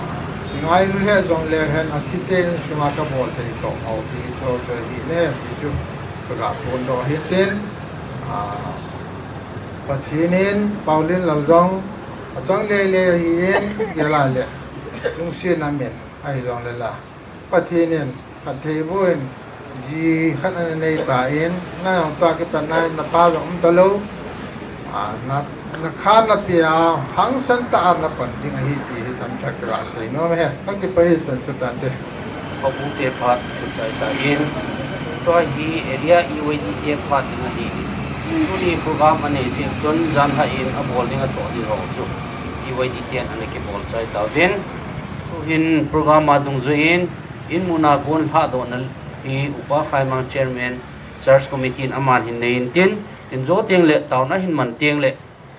ngai lu he jong le hen a thi te in suma ka bol thei to mo ti to to hi ne, ti chu ka ga phone do hi tin, a, Pathen in Paulin lo jong, a chang le le hi in, ya la le, lungsiat na min, a hi jong le la. Pathen in phattheiboh in, ji khat ana nei ta in, na jong ta kipat na, na pa jong um ta lo. A, na, na kha na pia, hangsan ta a na pan ding ahi ti hi tam tak ra sei nom he. Ka kipah hi tan chu tan te. Houbung te phat, chai ta in. Tua hi area E Y D te phat ding ahi. Tuni program anei jing chun jan ha in a bol ding a to di ho chu. E Y D te ana kibol chai ta vin. Tuhin program a dungjuiin, in muna kon lhahdohna hi Upa Khaimang Chairman Church Committee in aman hin nei intin, in jo teng le, taona hin man teng le,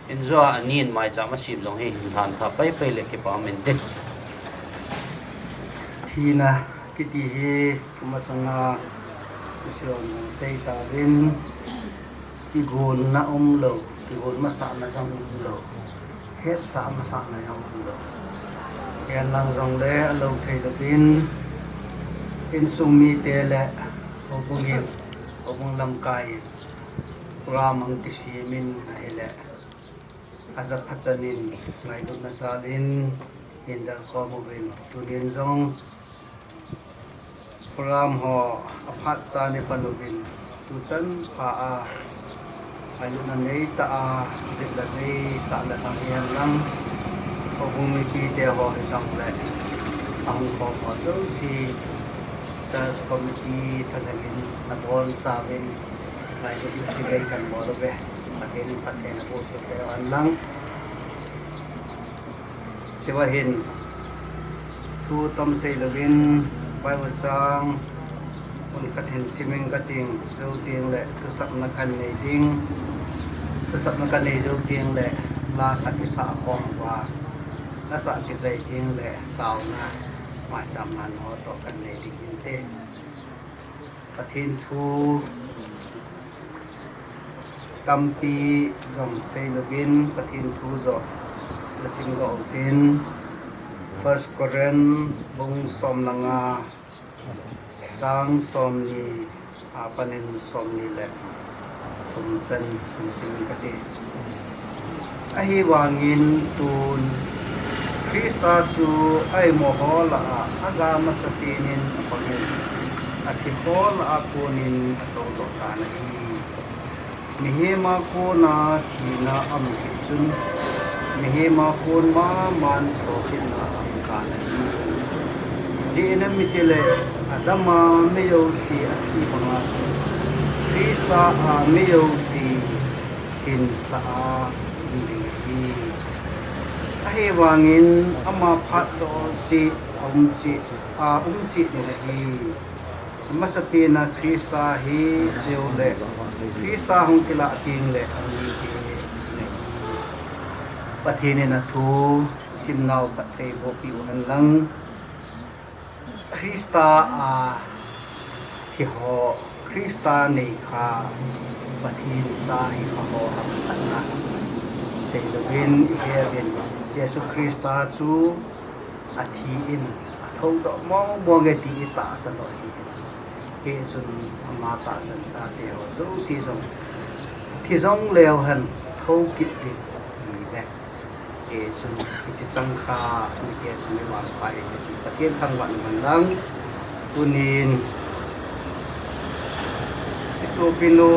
in jo a ani in maicham a sim jong hi hin lhan tha pai pai le kipa min tin. Thina kiti hi kumasanga kusion sei ta vin. Kigonna um lo, kigon masahna jong um lo, hetsah masahna jong um lo. Ken lang jong le a lo thei lo in, insung mite le, houbung in, houbung lamkai in, program ang kisimin ahile, a ja phachanin, ngailutna jalin, in dal khom uvin, tunin jong, Program ho aphat cha ni pan uvin, tuchan pha a, a lut na nei ta a, lut na nei sa le thang hian lang, houbung mipi te ho hi sang le, a hung khom ho jouse, church committee thalheng in, a bon sa vin, lai lut na chi vei kan bol uve, a ke ni phat ke na bu su ke an lang. Siva hin thu tam sei lovin, Bible chang, mun khat hin simin kating, jou ting le, thusapna kan nei ding, thusapna kan nei jou ting le, la khat kisah khom uva, la sah kisei ting le, taona, maicham man ho toh kan nei ding inte. Pathen thu tampi jong sei lovin, Pathen thu joh la sim go tin, First Corinth bung som le nga, chang som ni, a panin som ni le thum chan in sim kati. Ahivangin tun Krista chu a imu ho lah a, a ga masapen in a pangin, a thi ho lah a konin a thoudoh tan ahi. Mihem a kona thina a um kit chun, mihem a kon maman thokitna a um tan ahi. Dihna miti le Adam a mi jouse a thi banga chun, Krista a mi jouse hinsah a um ding ahi. Ahivangin ama phat jouse a um cheh, a um cheh ding ahi. Amasapen a Krista hi cheu le, Krista hung kilah teng le, a um ding ahi. Pathen in a thu simnau phattheiboh peh u hen lang. Krista a thi ho, Krista nei kha, Pathen cha hi kha ho ham khatna sei louvin i he uvin, Jesu Krista chu a thi in a thoudoh mong mong e ti i tahsan u ahi. Hichun ama tahsan chate ho jouse jong thi jong leu hen thou kit ding ahi ve. Hichun hiche changkhat, hiche chun i vangpha e ti Pathen thangvah in lang. Tunin i sopinu,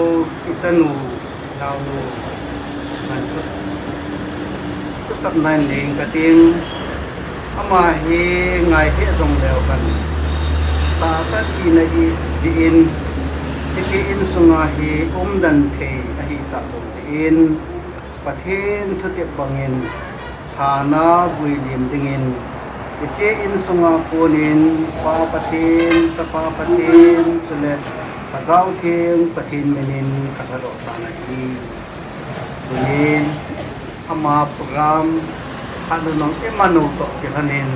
i chanu, i naonu, ngan thusapna nei ing kating, ama hi ngai hih jong leu hen, tahsa thina hi dih in, hiche insunga hi umdan thei ahi tah lou dih in, Pathen thutep bangin, thana vuilim dingin, hiche insunga konin, Pa Pathen, Chapa Pathen, chule Lhagao Theng Pathen minin ka lhadoh tan ahi. Tunin, ama program, khat nu nung i manu toh kilhonin,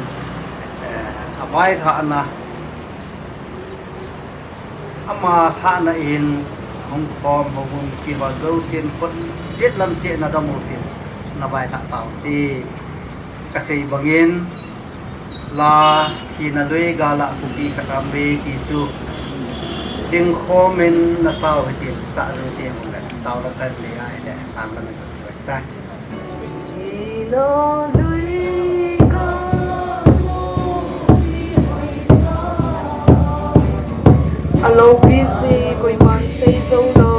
eh, a vailhahna, Ama thahna in hung khom hung um kiva jousen phot det lam cheh na dam u tin na vaihah tau ti. Ka sei bangin la thina lui gala kupi khat am ve ti chu ding khomin na sau hitin sa lu te mu le tau la kan le ai le sang la na ta. A lopi si koiman sei zo lo.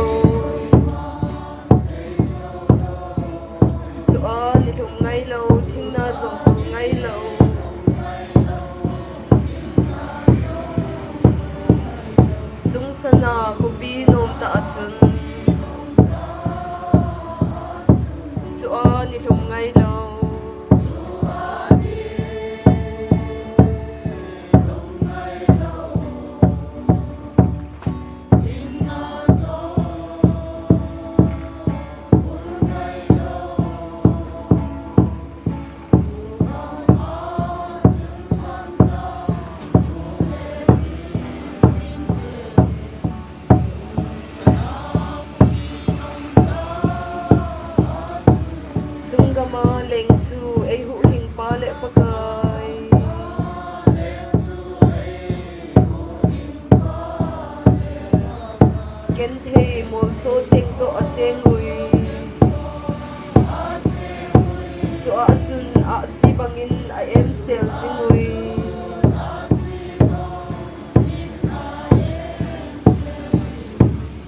Chua nilhum ngai lo, thingna zong pul ngai lo. Chungsana khuapi nuam ta a chun. Chua nilhum ngai lo. Chunggama leng chu ei huhhing pa le Pakai. Genthei molso cheng toh a cheng ui. Chua chun ahsi bangin a emsel zing ui.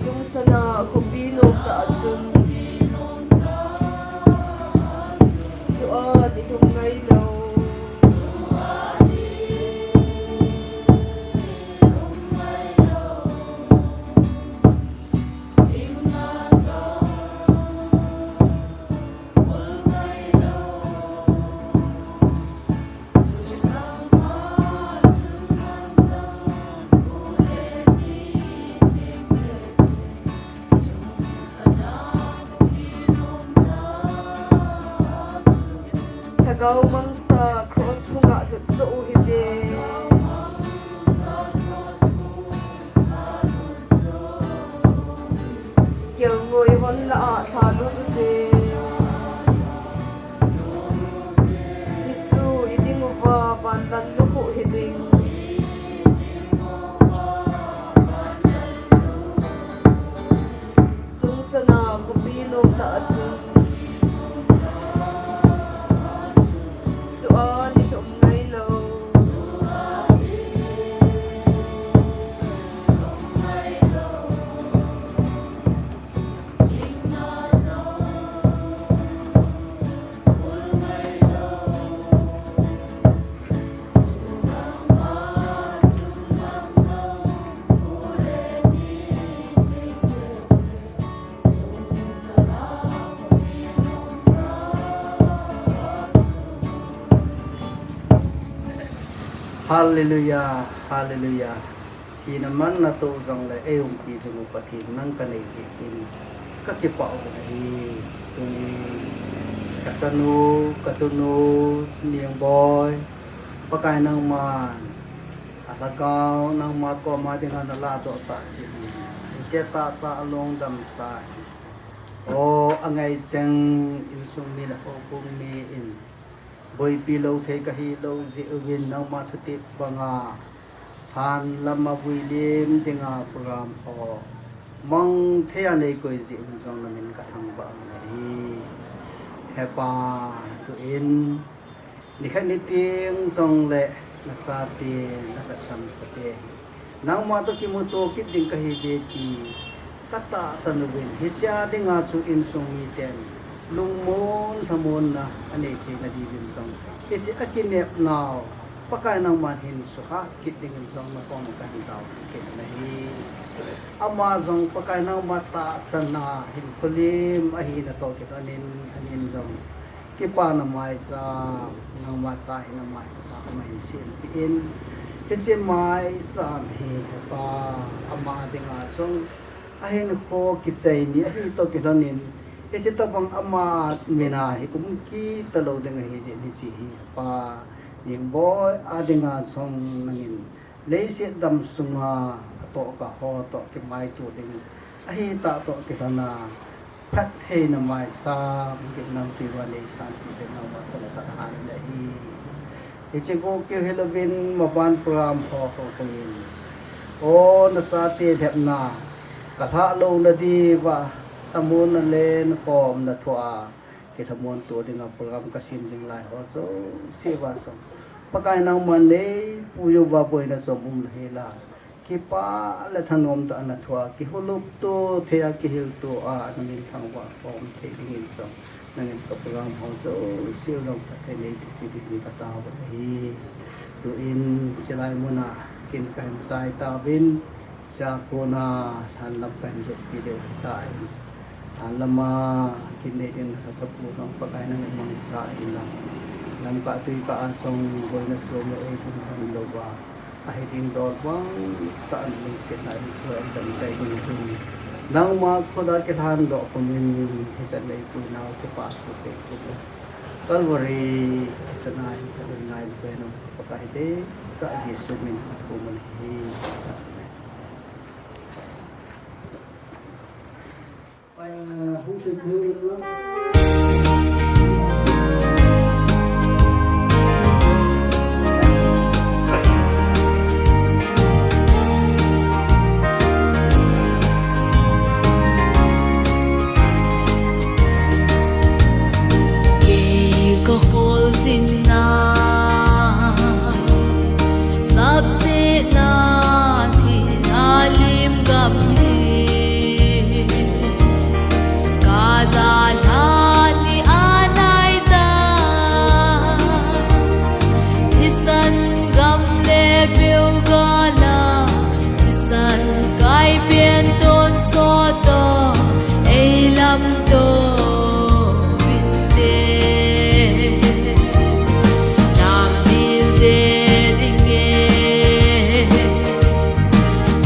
Chungsana khuapi nuam ta a chun. Chua nilhum ngai lo. Lhagao mangsa cross phunga lhutso u hite. Kelngoi hon la a thalut ute. Hichu i ding uva van lallukhuh hi ding. Chungsana khuapi nuam ta a chun. Chua nilhum ngai lo. Hallelujah, hallelujah. Thina manna toh jongle ei umpi jing u Pathen nang ka nei jeh in ka kipah u ahi. Tuni ka chanu, ka tunu, Ningboi, Pakai nangman a lhagao nangma koma dinga na ladoh tah jeh in, hiche tahsa a lungdam sa hi. O, a ngaicheng insung mi le houbung mi in boipi lou thei ka hilou jeh uvin nangma thutep banga han lama vui lim dinga program ho mang thei a nei koi jeh un jong na min ka thangvah u ahi. He Pa, tu in nikhat niteng jongle na chate, na khat damsate hi nangma toh kimuto kit ding ka hi ve ti ka tahsan uvin, hiche a dinga chu insung miten lungmon lhamonna a nei theina diuvin jong hiche a kinepnau Pakai nangman hin suhhat kit dingin jong na koma ka hin tao kit ahi. Ama jong Pakai nangma tahsanna hin kholim ahina toh kilhonin anin jong kipana maicham, nangma cha hina maicham ama hin sempeh in, hiche maicham hi He Pa, ama dinga jong ahinkho kichai ni ahi toh kilhonin, hiche tobang ama mina hi um kit talou ding ahi jeh in hiche hi He Pa, Ningboi a dinga jong nangin Leiset dam sunga atoh kah ho toh kimaito ding, ahitah toh kilhona, phattheina maisam, gimnampi uva neisan tite nangma koma kahin han ahi. Hiche Gokil hilouvin maban program ho ho kangin, o nasate lhepna, kalhah louna diuva, lhamonna le nakomna thua kilhamon to dinga program kasem ding lai ho jouse uva jong, Pakai nangman neipuiuva boina chom umlou henlang, kipah le thanom tah a nathua kihoulimto thei a, kihilto a, naminthang uva khom thei dingin jong, nangin ka program ho jouse u jong phatthei neipeh dingin kataovin ahi. Tuin chulai muna kin kahin chai tauvin, chua kona lhanlam kahin jotpi diu ahitan. Lhanlama kin nei ding kasapu jong Pakai nangin mangcha inlang, lamkah tuikah a jong boina som lou eilunghan louva, ahi ding dol vang tah a nalungsetna in thua in damkai ding ahin, nangma khuta kilhandoh pumin, hichan neipuinau kipah thu seipeh in, Calvary thisan a hin kalhun ngai pen Pakai te, ka Jesu min a thum ahi. Amen. Kei kahol jinna, sapsetna, thina lim gam hi, kadalhan ni anai ta, thisan gam le peugal a, thisan kai pen tonsot toh, eilamto vinte. Nam dil del inge,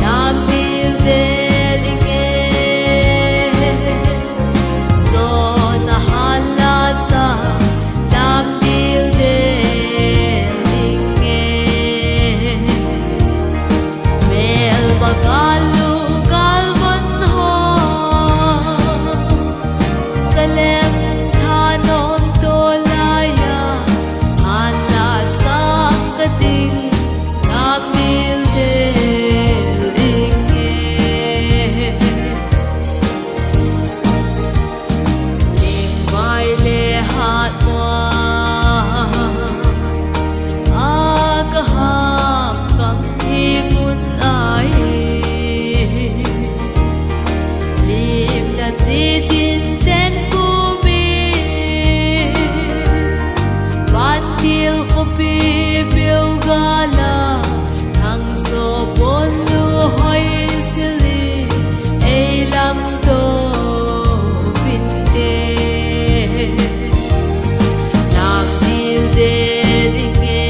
nam dil del inge, jona hala sa, nam dil del inge. Melma gal lu gal von ho, salem thanom to laiya, hala sang kading, nam dil del inge. Lingvai le hatmo a kaham kam hi mun ahi. Limna chitin chen pumi, vantil khopi peugal a, thangso ponlu hoi sili, eilamto vinte. Nam dil del inge,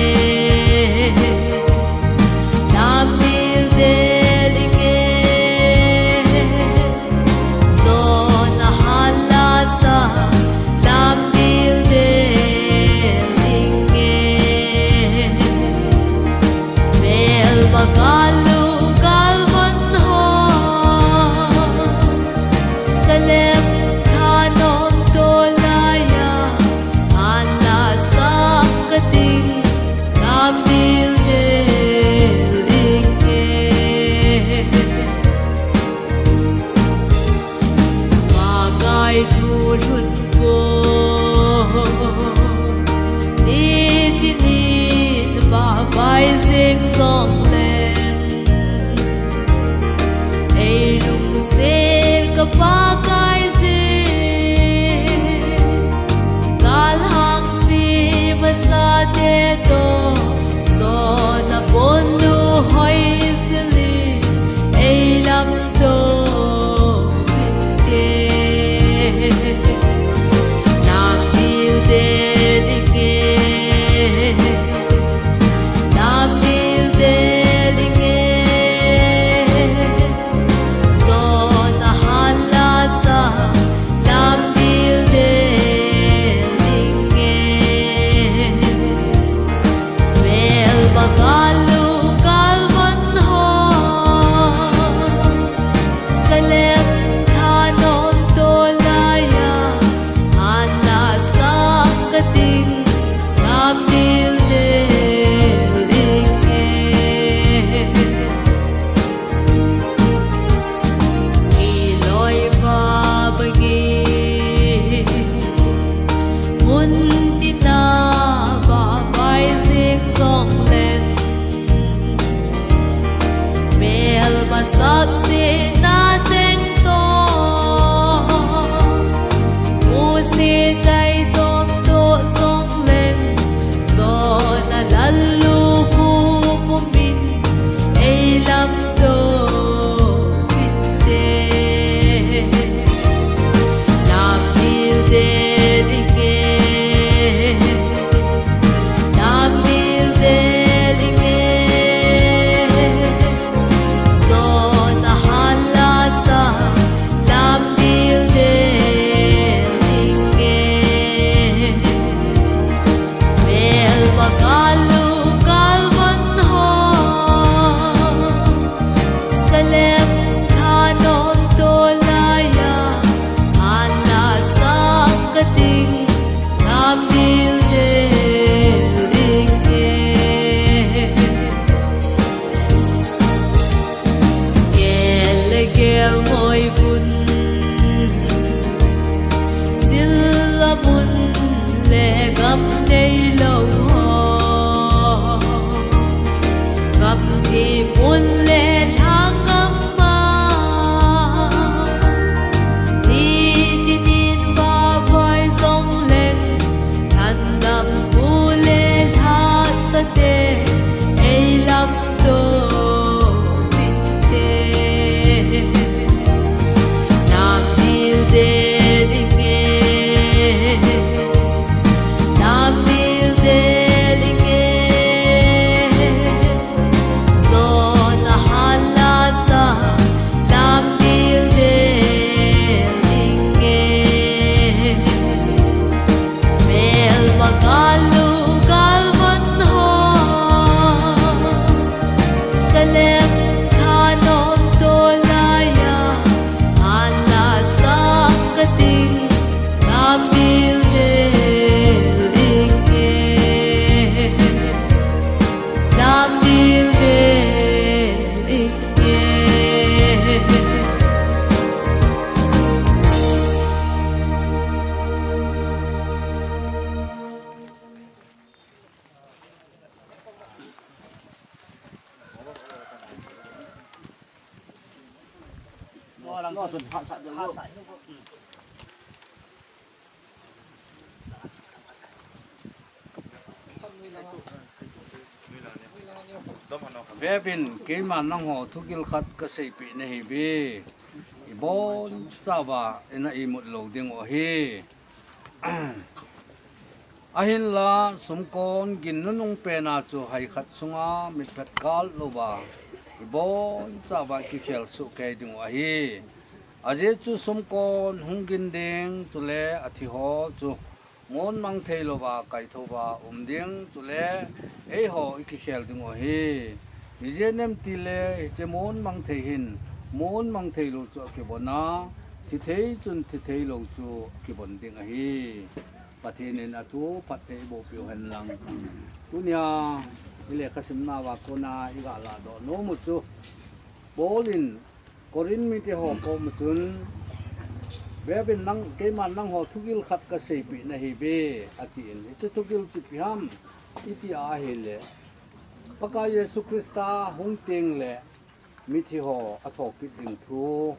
nam dil del inge, jona hala sa, nam dil del inge. Melma gal lu gal von ho, salem thanom to laiya, hala sang kading, nam dil del inge. Pakai thu lhut po, nitinin vahvai jeng jongleng, eilungset ka Pakai jeng, galhang chi masate toh, jona ponlu hoi sili, eilamto vinte. Nam dil del inge, nam dil del inge, jona hala sa, Vevin, keima nangho thugil khat kaseipeh nahiuve. Ibonchauva ina imut lou diu ahi. Ahinla sumkon gin nunung pena chu hai khat sunga mitphet kal louva ibonchauva kikhel soh kei diu ahi. Ajeh chu sumkon hung gin ding chule athiho chu monmang thei louva kaithouva um ding chule eiho ikikhel diu ahi. Ijeh inem itile hiche monmang thei hin monmang thei lou chu akibon a, thithei chun thithei lou chu akibon ding ahi. Pathen in athu phatthei eiboh piu hen lang. Tunia ilekhasim nauva kona iga lahdoh nom u chu Paul in Corinth mite ho koma chun, Vevin nang, keima nangho thugil khat kaseipeh nahiuve, atin. Hiche thugil chu ipi ham iti ahile, Pakai Jesu Christa hung tengle mithi ho athokit ding thu,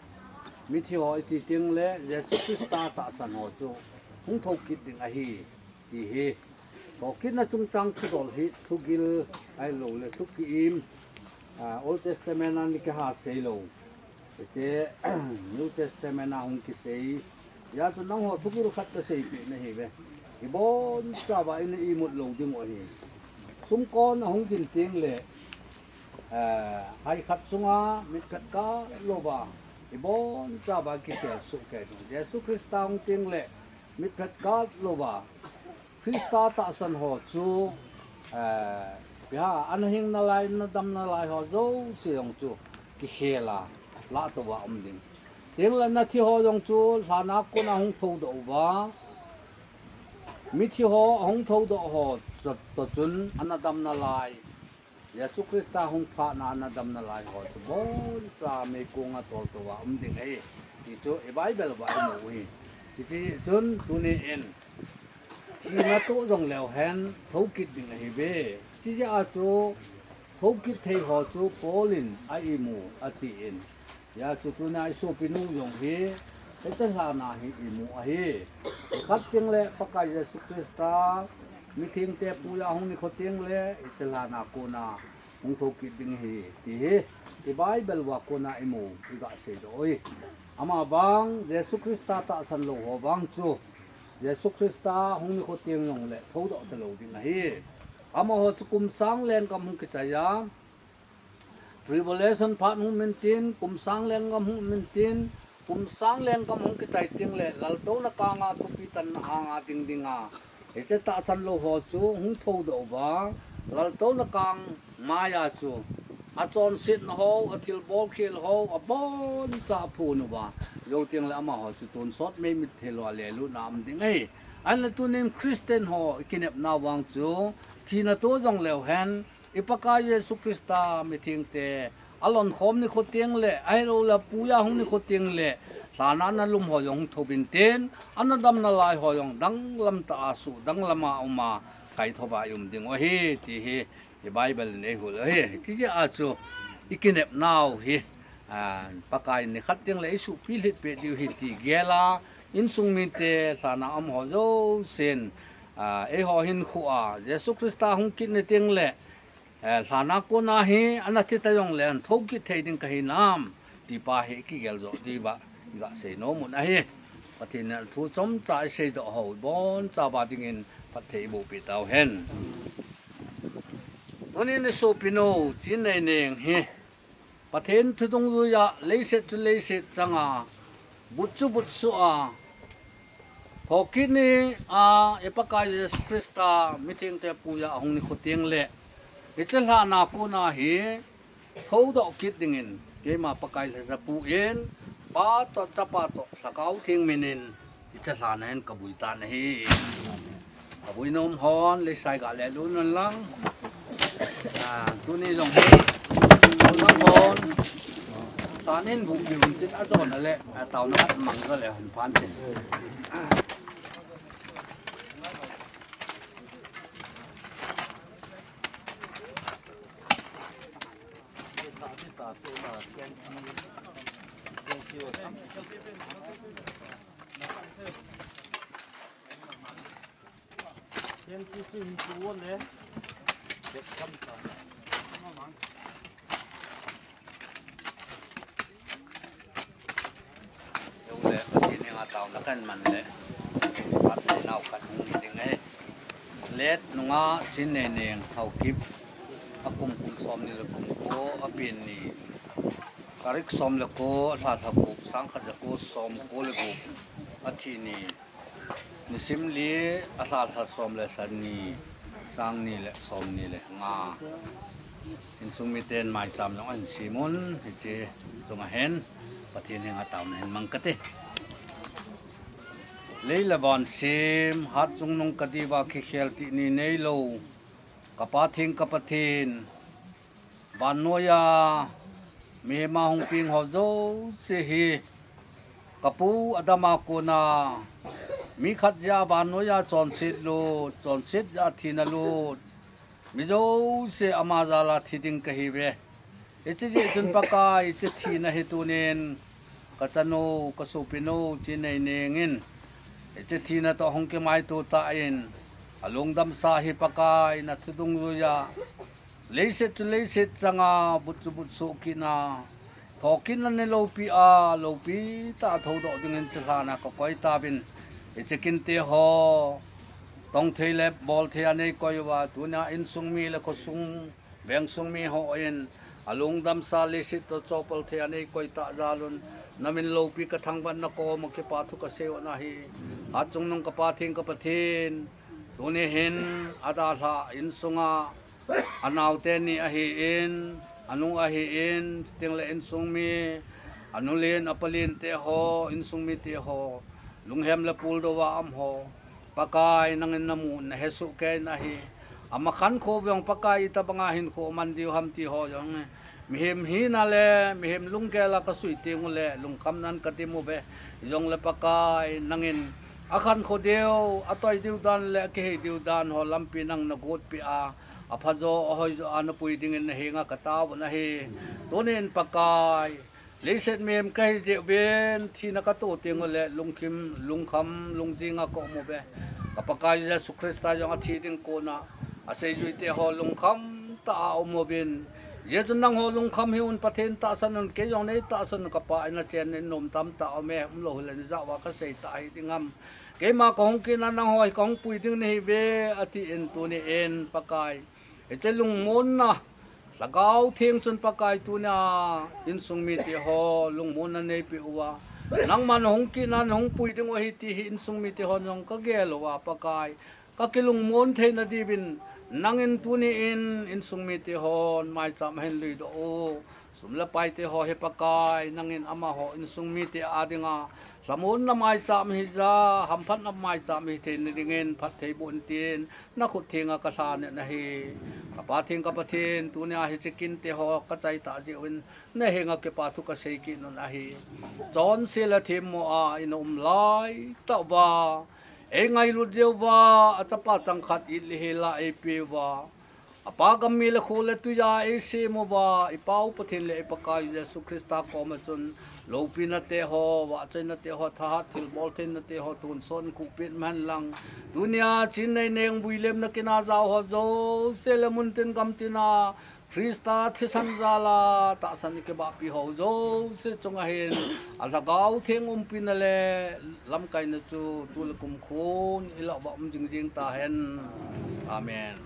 mithi ho iti tengle Jesu Christa tahsan ho chu hung thokit ding ahi, ti hi. Thokitna chungchang thudol hi thugil ahiloule thukiim, ah, Old Testament a nikhat seilou, hiche New Testament a hung kisei. Hijeh chun nangho thugil khat kaseipeh nahiuve. Ibonchauva ina imut lou diu ahi. Sumkon ahung gin tengle, eh, hai khat sunga mitphet kal louva ibonchauva kikhel soh kei diu. Jesu Christa hung tengle mitphet kal louva Christa tahsan ho chu, eh, ipi ham, ana hing nalai, ana dam nalai ho jouse jong chu kikhel a, lahtouva um ding. Tengle nathi ho jong chu lhan a kona hung thoudoh uva, mithi ho ahung thoudoh ho toh chun ana dam nalai, Jesu Christa hung phatna ana dam nalai ho chu boncha meikonga toltouva um ding ahi, ti chu i Bible uva imu u ahi. Hiti chun tuni in thina toh jong leu hen thokit ding ahiuve. Hijeh a chu thokit thei ho chu Paul in a imu atin. Hijeh a chu tuna isopinu jong hi hiche lhan a hi imu ahi. Ikhat tengle Pakai Jesu Christa mithengte puiya hung nikho tengle hiche lhan a kona hung thokit ding ahi, ti hi i Bible uva kona imu, iga seidoh u ahi. Amavang Jesu Christa tahsan lou ho vang chu Jesu Christa hung nikho teng jongle thoudoh talou ding ahi. Amaho chu kum sang lenggam hung kichai a, tribulation phat hung um intin, kum sang lenggam hung um intin, kum sang lenggam hung kichai tengle laltouna kanga thupi tanna anga ding dinga hiche tahsan lou ho chu hung thoudoh uva, laltouna kang maiya chu achonsetna ho, athilbol khel ho aboncha aphon uva, jou tengle amaho chu tonsot meimit thei louva lelutna um ding ahi. Ahinla tunin Christian ho ikinepna vang chu thina toh jong leu hen, i Pakai Jesu Christa mithengte alonkhom nikho tengle, ahiloule puiya hung nikho tengle, lhan a ana lum ho jong hung thou intin, ana dam nalai ho jong danglam tah a suh, danglam a um a, kaithouva i um diu ahi, ti hi i Bible in eihil u ahi. Hijeh a chu ikinepnau hi, ah, Pakai in nikhat tengle eisuhpi lhit peh diu ahi ti gel a, insung mite, lhan a um ho jousen, ah, eiho hinkhoa Jesu Christa hung kit ni tengle, eh, lhan a kona hi ana thi ta jongle ana thokit thei ding kahi nam, ti pa hi ikigel joh diuva iga seinom u ahi. Pathen in athu chomcha iseidoh ho ibonchauva dingin phatthei eiboh peh tau hen. Tunin isopinu Chinneineng hi Pathen thu dungjuiya leiset chu leiset changa, vut chu vutsuh a, thokit nia i Pakai Jesu Christa mithengte puiya ahung nikho tengle hiche lhan a kona hi thoudoh kit dingin keima Pakai lhajapu in, Pa toh Chapa toh Lhagao Theng minin hiche lhan a hin kavui tan ahi. Kavui nom hon leisai ga lelut un lang. Ah, tuni jong hi, tuni jong hon, tan in bu piu tin ajon ale, ah, taona khat mang jo le hon phan tin. Pathen henga taona kahin man le, Pathen nau khat hung hi ding ahi. Let nunga Chinneineng Haokip, akum kum somni le kum ko, apen ni, tarik som le ko, alha lha gup, sangkhat jako som ko le gup, athi ni, nisim li, alha lha som le lha ni, sangni le somni le nga. Insung miten maicham jong ahin sem un, hiche chunga hin Pathen henga taona hin mang kate. Lei le van sem, hatchungnung kadiuva kikhel tini neilou, ka Pathen, ka Pathen, vannoiya mihema hung peng ho jouse hi, kapu Adama kona mi khat jeh a vannoiya chonset lut, chonset jeh a thina lut, mi jouse ama jal a thi ding kahiuve. Hiche jeh chun Pakai, hiche thina hi tunin kachanu, kasopinu Chinneineng in hiche thina toh hung kimaito tan, alungdamsa hi Pakai nathudungjuiya, leiset chu leiset changa, but chu but soh kitna, thokitna neilou pi a, loupi tah a thoudoh dingin chulhana kakoi tauvin, hiche kinte ho tongthei le bolthei a neikoi uva, tunia insung mi le khosung, vengsung mi hon alungdamsa leiset toh chopol thei a neikoi tah jal un, namin loupi kathangvah in nakoma kipathu kasei u ahi. Hatchungnung ka Pathen, ka Pathen, tuni hin adalhah insunga, anaote ni ahin, anu ahin, chuteng le insung mi, anu len, apa lente ho, insung mite ho, lunghem le puldouva um ho, Pakai, nangin namu nahesoh kei in ahi. Ama khankho vang Pakai, itobanga hinkho aman diu ham ti ho jong, mihem hina le mihem lunggel a kasui teng ule lungkhamnan kadim uve. Hijongle Pakai, nangin akhankho diu, atoi diu dan le akihei diu dan ho lampi nang nagotpi a, aphajo ahoijo a napui dingin nahenga katao u ahi. Tunin Pakai, leiset mihem kahi jeh uvin, thina kato teng ule lungkham, lungkham lungjinga kaum uve. Ka Pakai Jesu Christa jong athi ding kona aseijuite ho lungkham tah a um uvin, hijeh chun nangho lungkham hih un, Pathen tahsan un, kei jong nei tahsan un, ka Pa in, achen in nom tamtah aume, umlou hile neijah uva kasei tah hiding ham. Keima kahung kitna nangho hi kahung pui ding nahiuve, atin tuni in Pakai, hiche lungmonna, Lhagao Theng chun Pakai tunia insung mite ho lungmonna neipeh uva, nangman hung kitna nahung pui ding u ahi ti hi insung mite hon jong kagel uva Pakai, kakilungmon theina diuvin, nangin tuni in insung mite hon maicham ahin luidoh u, sum le paite ho hi Pakai, nangin amaho insung mite a dinga lhamonna maicham hija, hamphatna maicham hitheina dingin phatthei boh in tin, nakhut thenga kalhan in ahi. Ka Pathen, ka Pathen, tunia hiche kinte ho kachaitah jeh uvin nahenga kipathu kasei kit un ahi. Chonse le themmo a ina um laitah uva, eingailut jeh uva, achapa changkhat it le hel a eipeh uva, apa gam mi le kho le tui a eisem uva, i Pa u Pathen le i Pakai Jesu Christa koma chun loupina te ho, vahchoina te ho, thahat thilbol theina te ho tonsot in kuhpeh in umhen lang, tunia Chinneineng vuilemna kin a jao ho jouse le muntin gamtin a Christa thisan jal a tahsan kibahpi ho jouse chunga hin a Lhagao Theng umpina le lamkaina chu tu le kum khun ilah uva um jingjing tahen. Amen.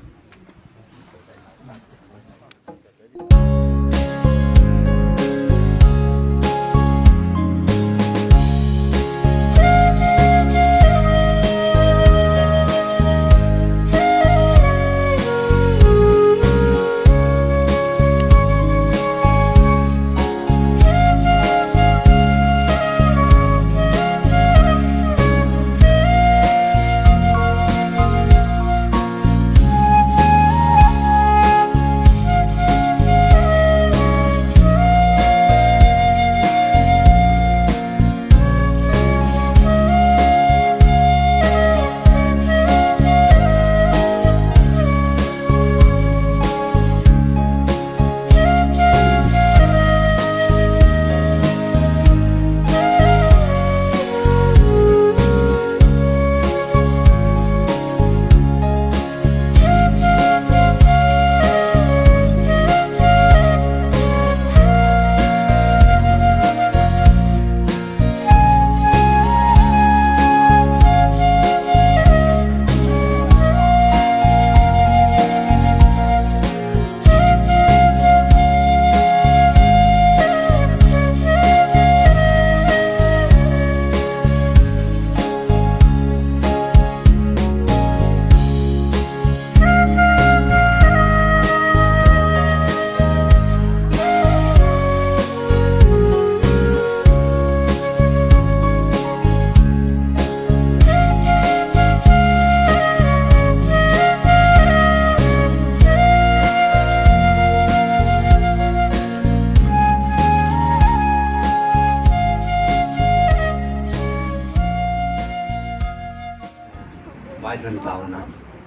Pai thon tauna.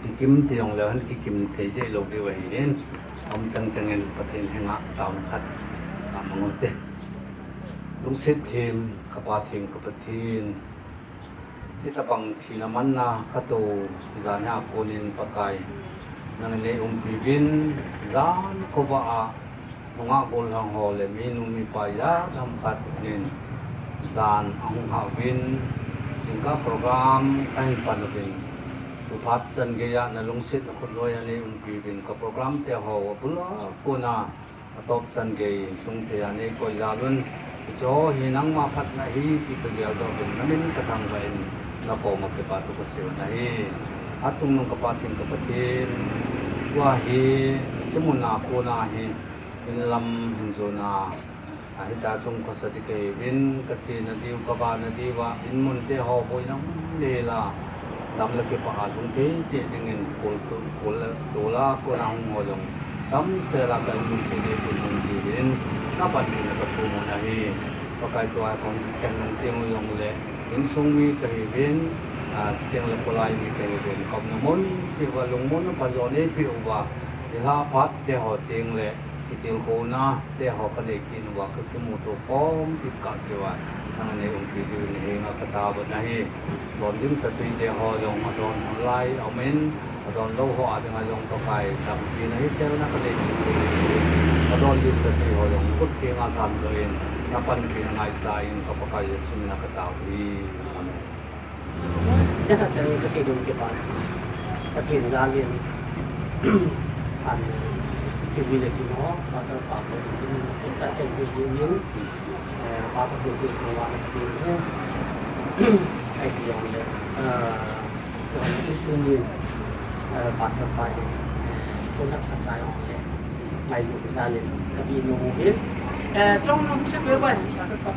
Kikim ti jong leu hen kikim thei deh lou diu ahin. Aum chang chang in Pathen henga tauna khat. Amang u te. Lungset them, ka Pa theng ka Pathen. Hitabang thina manna ka to jan hi a konin Pakai. Nang nei umpi uvin jan khovah a nungah gollhang ho le minu mipa ijat ham khat in jan ahung hah uvin, jingkah program kahin pan uvin. Tuphat chan geiya na lungsetna khutnoi a nei umpi uvin ka program te ho abul a kona atop chan gei sung thei a nei koi jal un. Hiche ho hi nangma phatna ahi ti ka geldoh uvin, na min ka thangvah in, na koma kipa thu ka sei u ahi. Achungnung ka Pa theng ka Pathen, tua hi, hiche mun a kona hi, in lam hin jona, a, hita chung khosa ding kahi uvin, ka chena diu, ka vahna diu a, in mun te ho boina mun le la, dam le kipah a lhung thei cheh dingin, kol tu, kol le, tol a kona hung ho jong, damsel a ka in mun cheh ding kun hung diuvin, na panpina ka thum u ahi. Pakai tua kong ken nung teng u jong le, insung mi kahi uvin, a, teng le kolai mi kahi uvin, ka umna mun cheh uva lungmon a phajo nei peh uva, i lha phat te ho teng le, kitilkhouna te ho ka nei kit uva ka kimuto khom kit kah seh uva, nang nei umpi diu in henga ka taona ahi. Don dim chatui te ho jong adon hon lai aum in, adon lou ho a dinga jong Pakai dampi na hiselna ka nei kit u. Adon dim chatui ho jong khut henga thamdoh in, na panpina ngaicha in ka Pakai Jesu mina ka tao hi. Amen. Chakhat chang in ka sei ding kipa, Pathen jal in, an, T V le kino, Pastor pa ko, ta chen T V in, eh, pa Pathen thu ko wa na ki he. Ai ki jong le, eh, ko na ki sun in, eh, Pastor pa in, eh, ko na ka sa jong le. Ngai lu jal in, ka bi no mo in. Eh, chong no se be bai, Pastor pa.